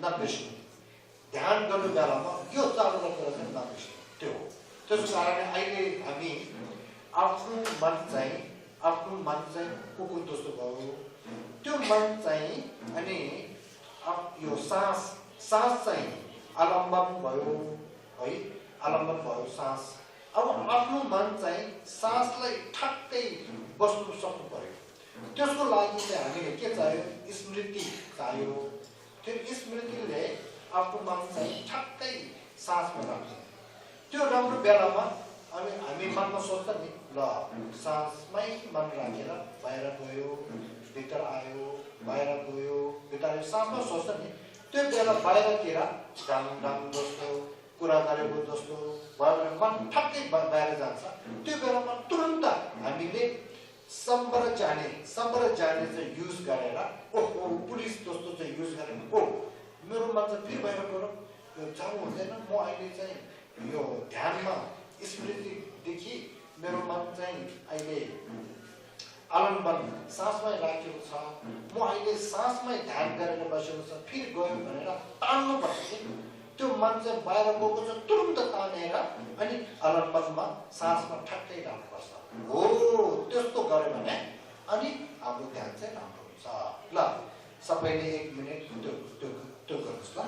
नबिर्स्नु ध्यान गर्नु बेलामा यो चालबाट चाहिँ नबिर्स्नु त्यो हो त्यसको कारणले अहिले हामी आफ्नो मन चाहिँ कुकुर जस्तो भयो त्यो मन चाहिँ अनि यो सास चाहिँ आलम्बन भयो है आलम्बन भयो सास अब आफ्नो मन चाहिँ सासलाई ठ्याक्कै बस्नु सक्नु पर्यो त्यसको लागि चाहिँ हामीले के चाहियो स्मृति चाहियो त्यो स्मृतिले आफ्नो मन चाहिँ ठ्याक्कै सासमा राख्छ त्यो राम्रो बेलामा हामी मनमा सोच्छ नि ल सासमै मन राखेर बाहिर गयो भित्र आयो बाहिर गयो भित्र आयो सासमा सोच्छ नि त्यो बेला बाहिरतिर डाङ जस्तो कुरा गरेको जस्तो भयो भने मन ठ्याक्कै बाहिर जान्छ त्यो बेलामा तुरन्त हामीले सम्बर जाने चाहिँ युज गरेर ओहो पुलिस जस्तो चाहिँ युज गरेर ओ मेरो मन चाहिँ फेरि बाहिर गरौँ यो जानु हुँदैन म अहिले चाहिँ यो ध्यानमा स्मृतिदेखि मेरो मन चाहिँ अहिले आलम्बन सासमै राखेको छ म अहिले सासमै ध्यान गरेर बसेको छ फेरि गयो भनेर तान्नुपर्छ कि त्यो मन चाहिँ बाहिर गएको छ तुरुन्त तानेर अनि आलम्बनमा सासमा ठ्याक्कै राख्नुपर्छ हो त्यस्तो गर्यो भने अनि हाम्रो ध्यान चाहिँ राम्रो हुन्छ ल सबैले 1 मिनेट त्यो गर्नुहोस् ल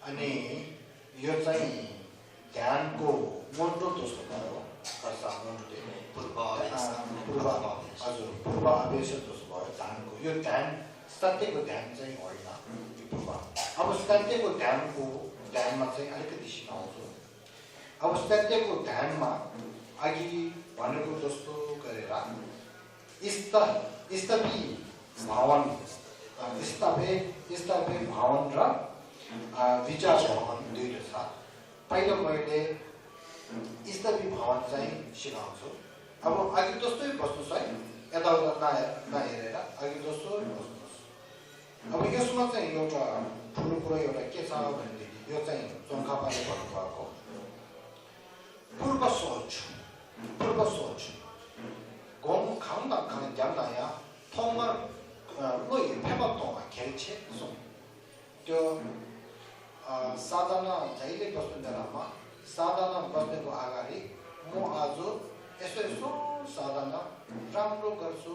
अनि यो चाहिँ ध्यानको मुन्टो दोस्रो भयो पूर्व आवेश दोस्रो भयो ध्यानको यो ध्यान सत्यको ध्यान चाहिँ होइन पूर्व अब सत्यको ध्यानमा चाहिँ अलिकति सिकाउँछु अब सत्यको ध्यानमा अघि भनेको जस्तो गरेर स्तवी भावन र विचार भावन दुईवटा छ पहिलो मैले स्तवी भावन चाहिँ सिकाउँछु अब अघि जस्तै बस्नुहोस् है यताउता नहेरेर अघि जस्तो बस्नुहोस् अब यसमा चाहिँ एउटा ठुलो कुरो एउटा के छ भनेदेखि यो चाहिँ चोङ्खापाले भन्नुभएको पूर्व सोच घुम खाउँदा जान्दा ठाउँमा लोही फेमा ठाउँमा खेल्छे त्यो साधना जहिले बस्ने बेलामा साधना बस्नेको अगाडि म आज यसो साधना राम्रो गर्छु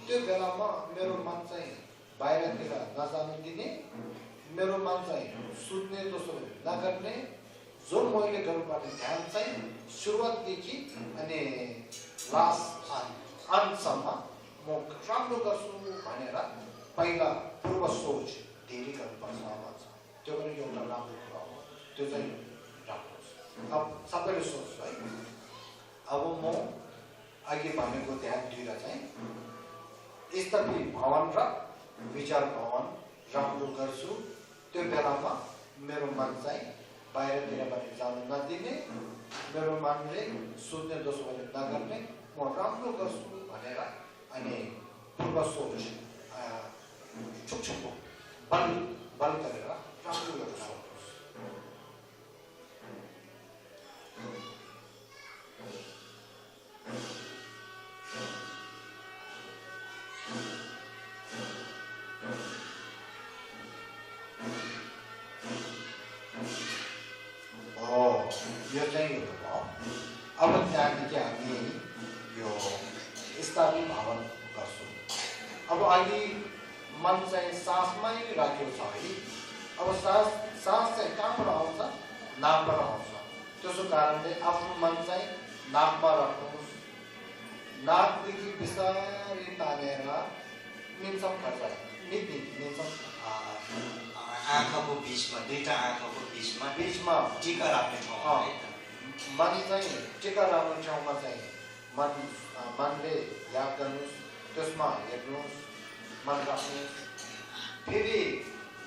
त्यो बेलामा मेरो मन चाहिँ बाहिरतिर नजानु दिने मेरो मन चाहिँ सुत्ने दोस्रो नगर्ने जो मैले गर्नुपर्ने ध्यान चाहिँ सुरुवातदेखि अनि लास्ट अन्तसम्म म राम्रो गर्छु भनेर पहिला पूर्व सोच धेरै गर्नुपर्छ भन्छ त्यो पनि एउटा राम्रो कुरा हो त्यो चाहिँ राम्रो अब सबैले सोच्छु है अब म अघि भनेको ध्यान दुईवटा चाहिँ स्तवी भावन र विचार भावन राम्रो गर्छु त्यो बेलामा मेरो मन चाहिँ बाहिरतिर पनि जानु नदिने मेरो मनले सुत्ने दोष भने नगर्ने म राम्रो गर्छु भनेर अनि पूर्व सोच छुकछुकको बल गरेर राम्रो गर्न सक्नुहोस् यो चाहिँ हो अब त्यहाँदेखि हामी यो स्तवी भावन गर्छौँ अब अहिले मन चाहिँ सासमै राखेको छ है अब सास चाहिँ कहाँबाट आउँछ नाकबाट आउँछ त्यसो कारणले आफ्नो मन चाहिँ नाकमा राख्नुहोस् नाकदेखि बिस्तारै तानेर मिन्सम खर्च मिन्सम आँखाको बिचमा दुईटा आँखाको बिचमा टिका राख्ने ठाउँ है त मन चाहिँ टिका राख्ने ठाउँमा चाहिँ मनले याद गर्नुहोस् त्यसमा हेर्नुहोस् मन राख्नुहोस् फेरि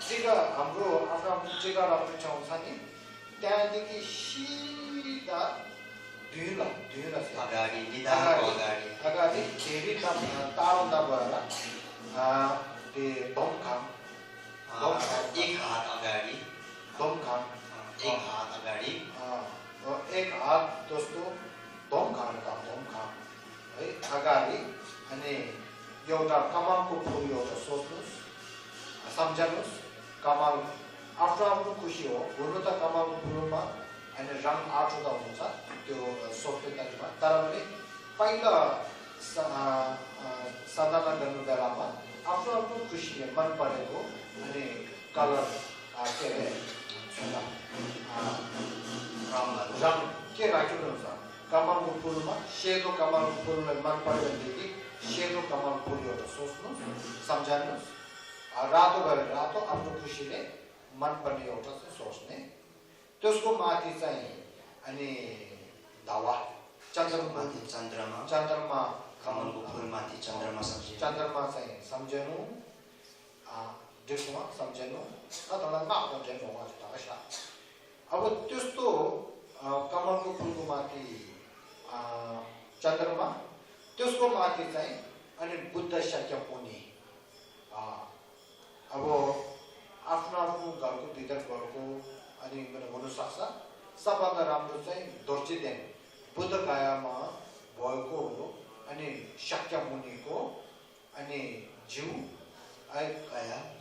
टिका हाम्रो आफ्नो टिका राख्ने ठाउँ छ नि त्यहाँदेखि सिधा धुइला अगाडि निधारको अगाडि फेरि टाढो नभएर त्यो दोमखाम एक हात अगाडि दोमखाम एक हात अगाडि एक हात दोस्तो दोमखाम है अगाडि अनि एउटा कमलको फुल एउटा सोच्नुहोस् सम्झनुहोस् कमल आफ्नो खुसी हो हुनु त कमलको फुलमा अनि रङ आठो त हुन्छ त्यो सोच्ने तरिकामा तर पनि पहिला साधना गर्नु बेलामा आफ्नो खुसीले मन परेको अनि कलर के अरे रङ के राख्नुहुन्छ कमलको फुलमा सेतो कमलको फुललाई मन पऱ्यो भनेदेखि सेतो कमल फुल एउटा सोच्नुहोस् सम्झाउनुहोस् रातो गरेर रातो आफ्नो खुसीले मन पर्ने एउटा चाहिँ सोच्ने त्यसको माथि चाहिँ अनि धावा चन्द्रमा कमलको फुलमाथि चन्द्रमा चाहिँ सम्झनु देशमा सम्झनु अथवा नसम्झनु अब त्यस्तो कमलको फुलको माथि चन्द्रमा त्यसको माथि चाहिँ अनि बुद्ध शाक्यमुनि अब आफ्नो घरको भित्र घरको अनि हुनसक्छ सबभन्दा राम्रो चाहिँ दोर्जिदेन बुद्ध गायामा भएको हो अनि शाक्यमुनिको अनि जिउ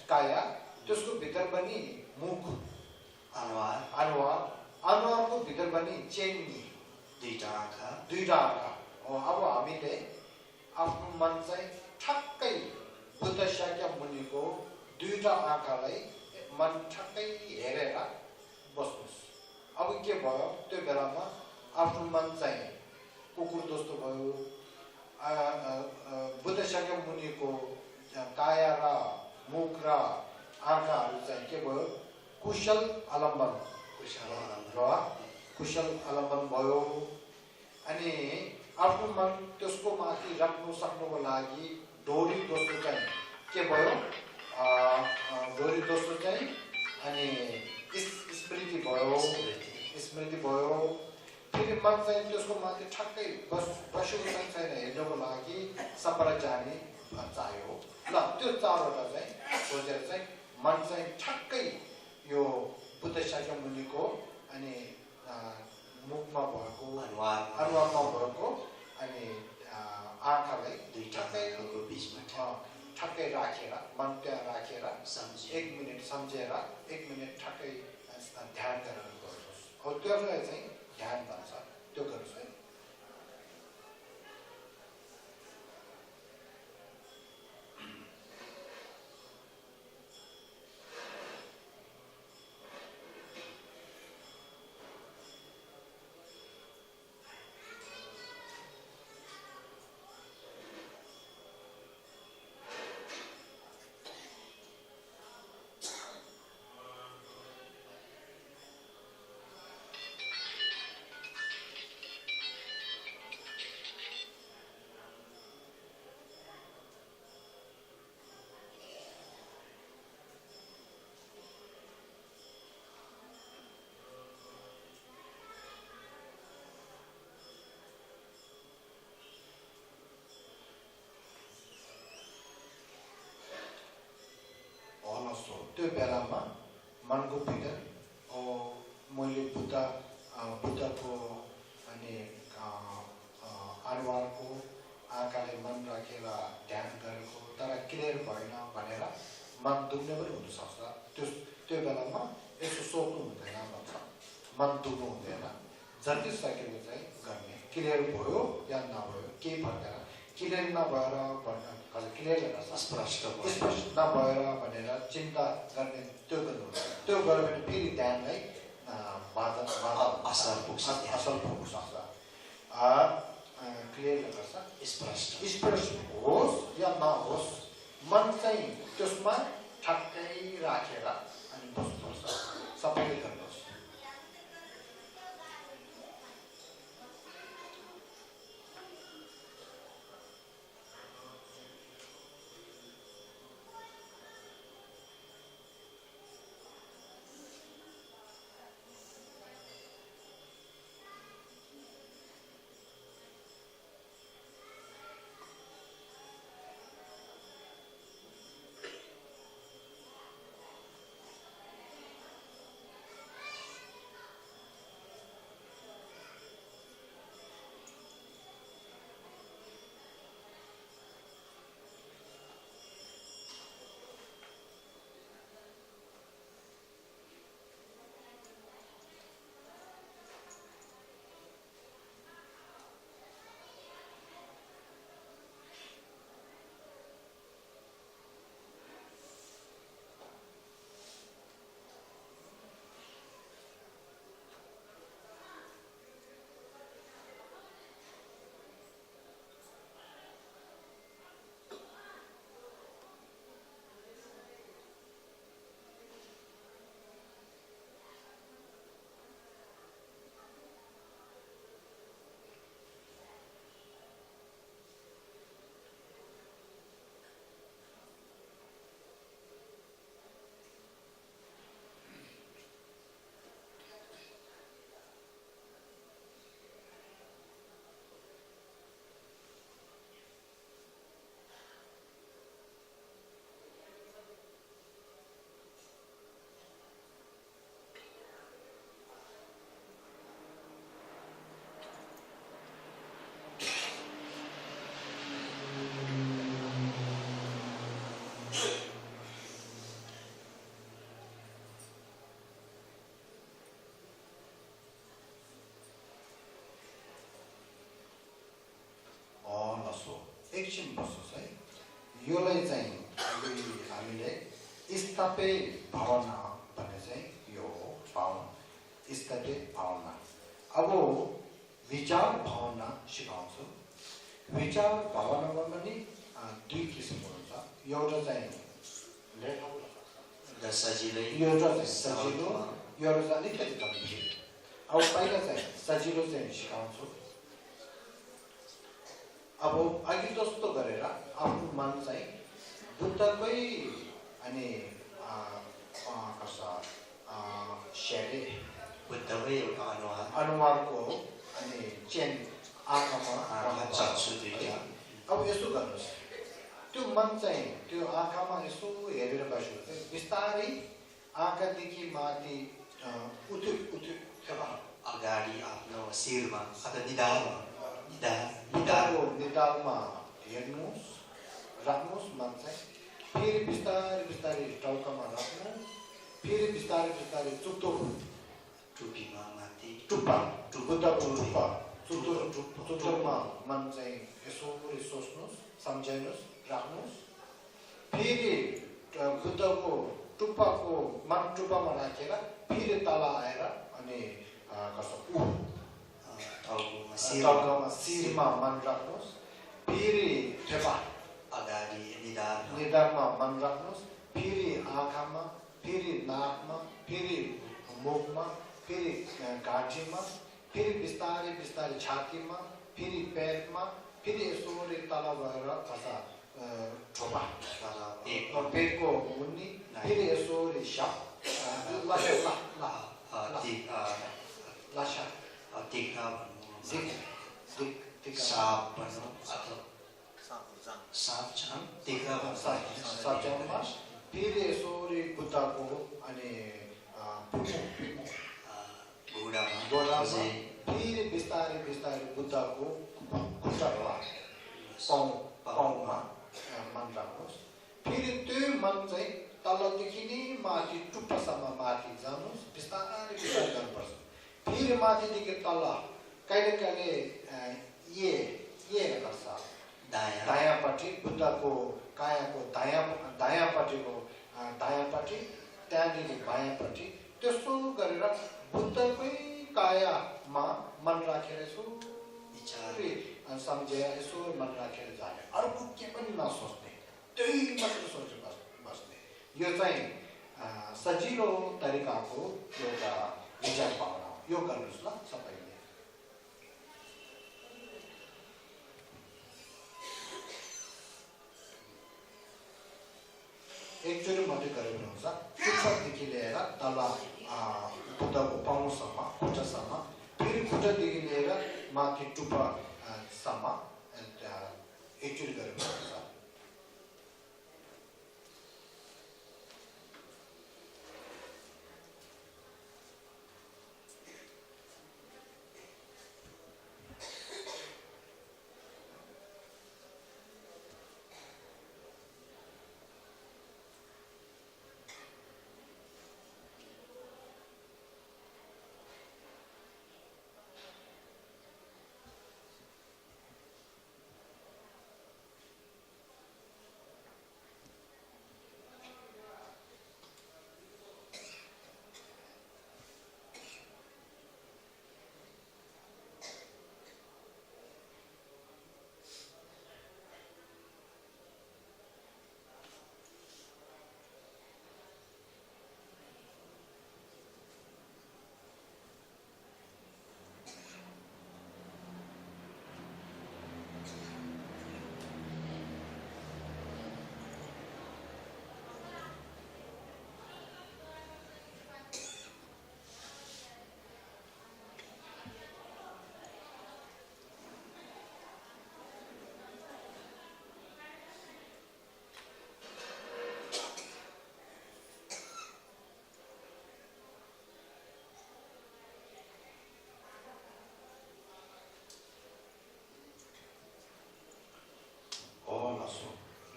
काया त्यसको भित्र पनि मुख अनुहारको भित्र पनि चेन्नी दुईटा आँखा अब हामीले आफ्नो मन चाहिँ ठक्कै बुद्ध शाक्यमुनिको दुईटा आँखालाई मन ठक्कै हेरेर बस्नुहोस् अब के भयो त्यो बेलामा आफ्नो मन चाहिँ कुकुर जस्तो भयो बुद्ध शाक्यमुनिको काया र मुख र आँखाहरू चाहिँ के भयो कुशल आलम्बन भयो अनि आफ्नो मन त्यसको माथि राख्नु सक्नुको लागि डोरी दोस्रो चाहिँ के भयो डोरी दोस्रो चाहिँ अनि स्मृति भयो फेरि मन चाहिँ त्यसको माथि ठक्कै बसेको चाहिँ छैन हेर्नको लागि सबैलाई जाने चाह्यो ल त्यो चारवटा चाहिँ सोचेर चाहिँ मन चाहिँ ठक्कै यो बुद्ध शाक्यमुनिको अनि मुखमा भएको अनुहारमा भएको अनि आँखालाई दुईटाको बिचमा ठक्कै राखेर मन त्यहाँ राखेर 1 मिनट सम्झेर 1 मिनट ठक्कै ध्यान गरेर गर्नुहोस् अब त्योलाई चाहिँ ध्यान भन्छ त्यो गर्नुहोस् है त्यो बेलामा मनको भित्र मैले बुद्धको अनि अनुहारको आँखाले मन राखेर ध्यान गरेको तर क्लियर भएन भनेर मन दुख्ने पनि हुनसक्छ त्यो बेलामा यसो सोच्नु हुँदैन भन्छ मन दुख्नु हुँदैन जति सकेको चाहिँ गर्ने क्लियर भयो या नभयो केही भन्दैन क्लियर नभएर क्लियर स्पष्ट नभएर भनेर चिन्ता गर्ने त्यो गर्नु त्यो गऱ्यो भने फेरि ध्यानलाई असर पुग्छ क्लियर गर्छ स्पष्ट होस् या नहोस् मन चाहिँ त्यसमा ठक्कै राखेर अनि बस्नुपर्छ सबैले गर्नुहोस् एकछिन बस्नुहोस् है योलाई चाहिँ हामीले स्थापे भावना भन्ने चाहिँ यो हो भावना स्थापे भावना अब विचार भावना सिकाउँछु विचार भावनामा पनि दुई किसिमको हुन्छ एउटा चाहिँ सजिलो एउटा चाहिँ सजिलो एउटा चाहिँ अलिकति गम्भीर अब पहिला चाहिँ सजिलो चाहिँ सिकाउँछु अब अघि जस्तो गरेर आफ्नो मन चाहिँ बुद्धकै अनि शैली बुद्धकै एउटा अनुहारको अनि चेन आँखामा अब यसो गर्नुहोस् त्यो मन चाहिँ त्यो आँखामा यसो हेरेर बस्नु बिस्तारै आँखादेखि माथि उठ्यो अगाडि आफ्नो शिरमा अथवा निधारमा हेर्नुहोस् राख्नुहोस् मन चाहिँ फेरि बिस्तारै बिस्तारै टाउकामा राख्नुहोस् फेरि बिस्तारै बिस्तारै टुप्पीमा माथि चुट्टोमा मन चाहिँ यसो सोच्नुहोस् सम्झाइनुहोस् राख्नुहोस् फेरि बुद्धको टुप्पाको मन टुप्पामा राखेर फेरि तल आएर अनि टाउकामा शिरमा मन राख्नुहोस् फेरि फेफा अगाडि निधारमा मन राख्नुहोस् फेरि आँखामा फेरि नाकमा फेरि मुखमा फेरि घाँटीमा फेरि बिस्तारै बिस्तारै छातीमा फेरि पेटमा फेरि यसोले तल गएर ठोपा पेटको मुनि फेरि यसोले फेरि यसोले बुद्धको अनि फेरि बिस्तारै बिस्तारै बुद्धको खुट्टामा पाउमा मन राख्नुहोस् फेरि त्यो मन चाहिँ तलदेखि नै माथि टुप्पासम्म माथि जानुहोस् बिस्तारै बिस्तारै गर्नुपर्छ फेरि माथिदेखि तल कहिले कहिले ये गर्छ दायाँपट्टि बुद्धको कायाको दायाँपट्टिको दायाँपट्टि त्यहाँदेखि बायाँपट्टि त्यसो गरेर बुद्धकै कायामा मन राखेर यसो विचारले सम्झेर यसो मन राखेर जाने अर्को के पनि नसोच्ने त्यही मात्र सोचेर बस्ने यो चाहिँ सजिलो तरिकाको एउटा विचार भावना हो यो गर्नुहोस् ल सबैले एकचोटि मात्रै गरेर हुन्छ खुट्टादेखि लिएर तल बुद्धको पाउसम्म खुट्टासम्म फेरि खुट्टादेखि लिएर माथि टुप्पासम्म एकचोटि गरेर हुन्छ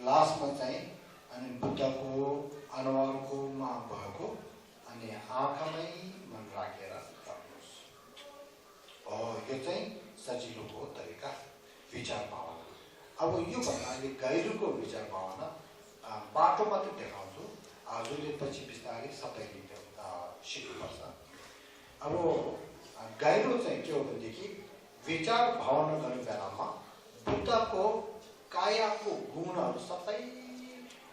लास्टमा चाहिँ अनि बुद्धको अनुहारकोमा भएको अनि आँखामै मन राखेर राख्नुहोस् यो चाहिँ सजिलोको तरिका विचार भावना अब यो भन्नाले गहिरोको विचार भावना बाटोमा त देखाउँछु हजुरले पछि बिस्तारै सबैले सिक्नुपर्छ अब गहिरो चाहिँ के हो भनेदेखि विचार भावना गर्ने बेलामा बुद्धको कायाको गुणहरू सबै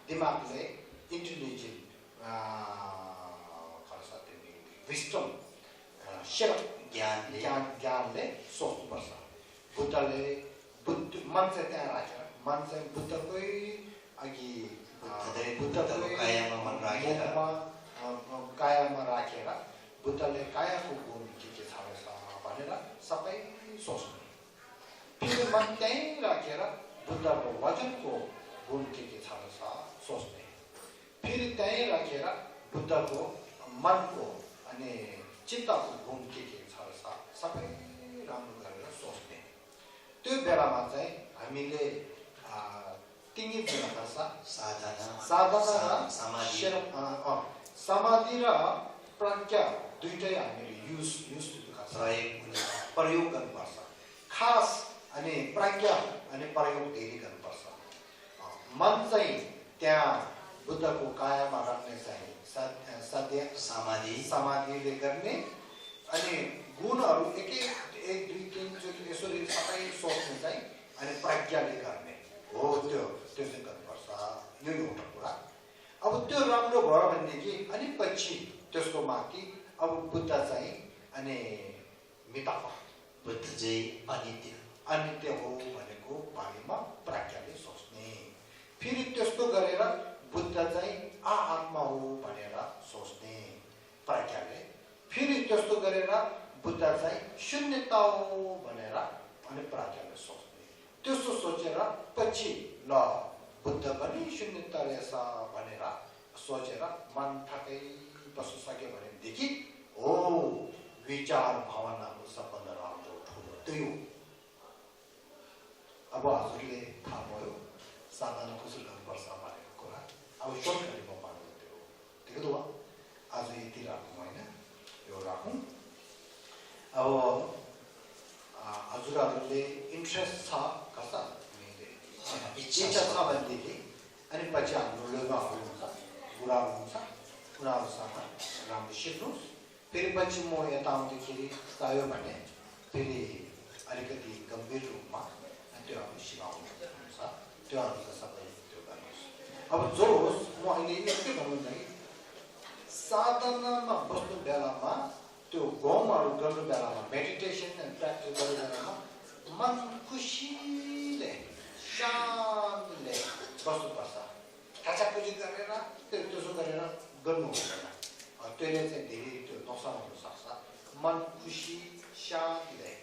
दिमागले इन्टेलिजेन्ट विस्टम ज्ञानले सोच्नुपर्छ बुद्धले मन चाहिँ त्यहाँ राखेर मन चाहिँ बुद्धकै अघि बुद्धकै कायामा राखेर बुद्धले कायाको गुण के छ भनेर सबै सोच्नु फेरि मन त्यहीँ राखेर बुद्धको वचनको गुण के छ सोच्ने फेरि त्यहीँ राखेर बुद्धको मनको अनि चित्तको गुण के छ सबै राम्रो गरेर सोच्ने त्यो बेलामा चाहिँ हामीले तिनै पर्छ साधना समाधि र प्रज्ञा दुईटै हामीले युज प्रयोग गर्नुपर्छ खास अनि प्रज्ञा अनि प्रयोग धेरै गर्नुपर्छ मन चाहिँ त्यहाँ बुद्धको कायामा राख्ने चाहिँ सध्य समाधिले गर्ने अनि गुणहरू एक दुई तिनचोटि यसरी सबै सोच्ने चाहिँ अनि प्रज्ञाले गर्ने हो त्यो चाहिँ गर्नुपर्छ यो एउटा कुरा अब त्यो राम्रो भयो भनेदेखि अनि पछि त्यसको माथि अब बुद्ध चाहिँ अनि मितापा बुद्ध चाहिँ अनित्य हो भनेको बारेमा प्रज्ञाले सोच्ने फेरि त्यस्तो गरेर बुद्ध चाहिँ आत्मा हो भनेर सोच्ने प्रज्ञाले फेरि त्यस्तो गरेर बुद्ध चाहिँ शून्यता हो भनेर अनि प्रज्ञाले सोच्ने त्यस्तो सोचेर पछि ल बुद्ध पनि शून्यता रहेछ भनेर सोचेर मन ठक्कै बसिसक्यो भनेदेखि हो विचार भावनाको सबभन्दा राम्रो ठुलो त्यही हो अब हजुरले थाहा भयो साधना कसरी गर्नुपर्छ भनेको कुरा अब सर्टकटमा पार्नु त्यो हो आज यति राखौँ होइन यो राखौँ अब हजुरहरूले इन्ट्रेस्ट छ कस्ता इच्छा छ भनेदेखि अनि पछि हाम्रो लोगाहरू हुन्छ बुढाहरू हुन्छ उनीहरूसँग राम्रो सिक्नुहोस् फेरि पछि म यता आउँदाखेरि चाहियो भने फेरि अलिकति गम्भीर रूपमा त्योहरू सिकाउनु हुन्छ त्योहरू त सबै त्यो गर्नुहोस् अब जोस म अहिले यति भन्नु चाहिँ साधनामा बस्नु बेलामा त्यो गमहरू गर्नु बेलामा मेडिटेसन एन्ड प्र्याक्टिस गर्नु बेलामा मन खुसीले शान्तले बस्नुपर्छ खाचाखुची गरेर त्यसो गरेर गर्नु हुँदैन त्यसले चाहिँ धेरै त्यो नोक्सान हुनसक्छ मन खुसी शान्तले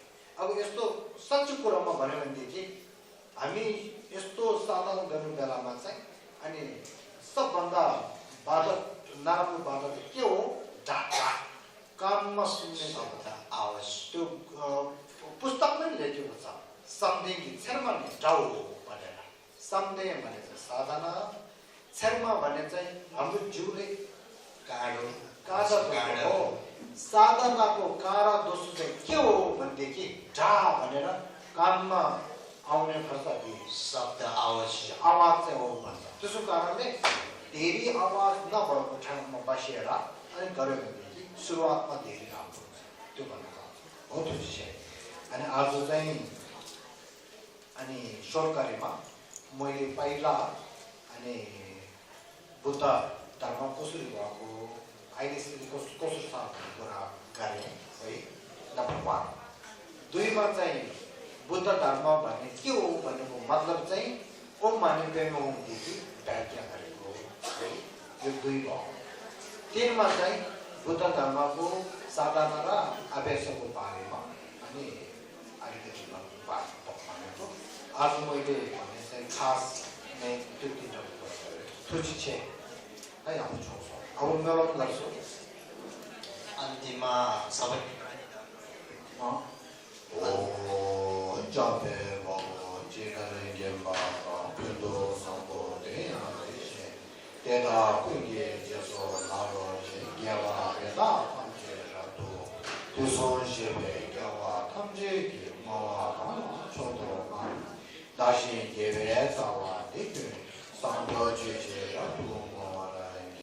अब यस्तो सच्चो कुरामा भन्यो भनेदेखि हामी यस्तो साधना गर्नु बेलामा चाहिँ अनि सबभन्दा बाधक नराम्रो बाधक के हो काममा सुन्ने आवाज त्यो पुस्तकमै लेखेको छ सम्देगी छेर्मा जाऊ भनेर सम्देह भने चाहिँ साधना छेर्मा भने चाहिँ हाम्रो जिउले काँडो हो साधनाको काँडा दोषो चाहिँ के हो भनेदेखि ढा भनेर कानमा आउने खर्च शब्द आवाज चाहिँ हो भन्छ त्यसो कारणले धेरै आवाज नभएको ठाउँमा बसेर अनि गऱ्यो भनेदेखि सुरुवातमा धेरै राम्रो हुन्छ त्यो भन्न चाहन्छु हो त्यो विषय अनि आज चाहिँ अनि सरकारीमा मैले पहिला अनि बुद्ध धर्म कसरी भएको अहिले कसरी छ भन्ने कुरा गरेँ है नम्बर 1 2मा चाहिँ बुद्ध धर्म भन्ने के हो भन्नुको मतलब चाहिँ ओम माने प्रेम ओमदेखि व्याख्या गरेको है यो 2 भयो 3मा चाहिँ बुद्ध धर्मको साधना र अभ्यासको बारेमा अनि अलिकति भनेको आज मैले भने चाहिँ खास नै त्यो 3टा कुरा छ है अब छोड्छु अब मेरो गर्छु अन्तिममा सबै जाबे बाबो जेगाले गेम्बा पिन्दो साबो देयाले तेदा कुगे जेसो नारो गेवा बेदा पंचे रातो तुसो जेबे गेवा 탐제 मावा छोटो दाशी गेवे सावा देखे सांगो जेजे रातो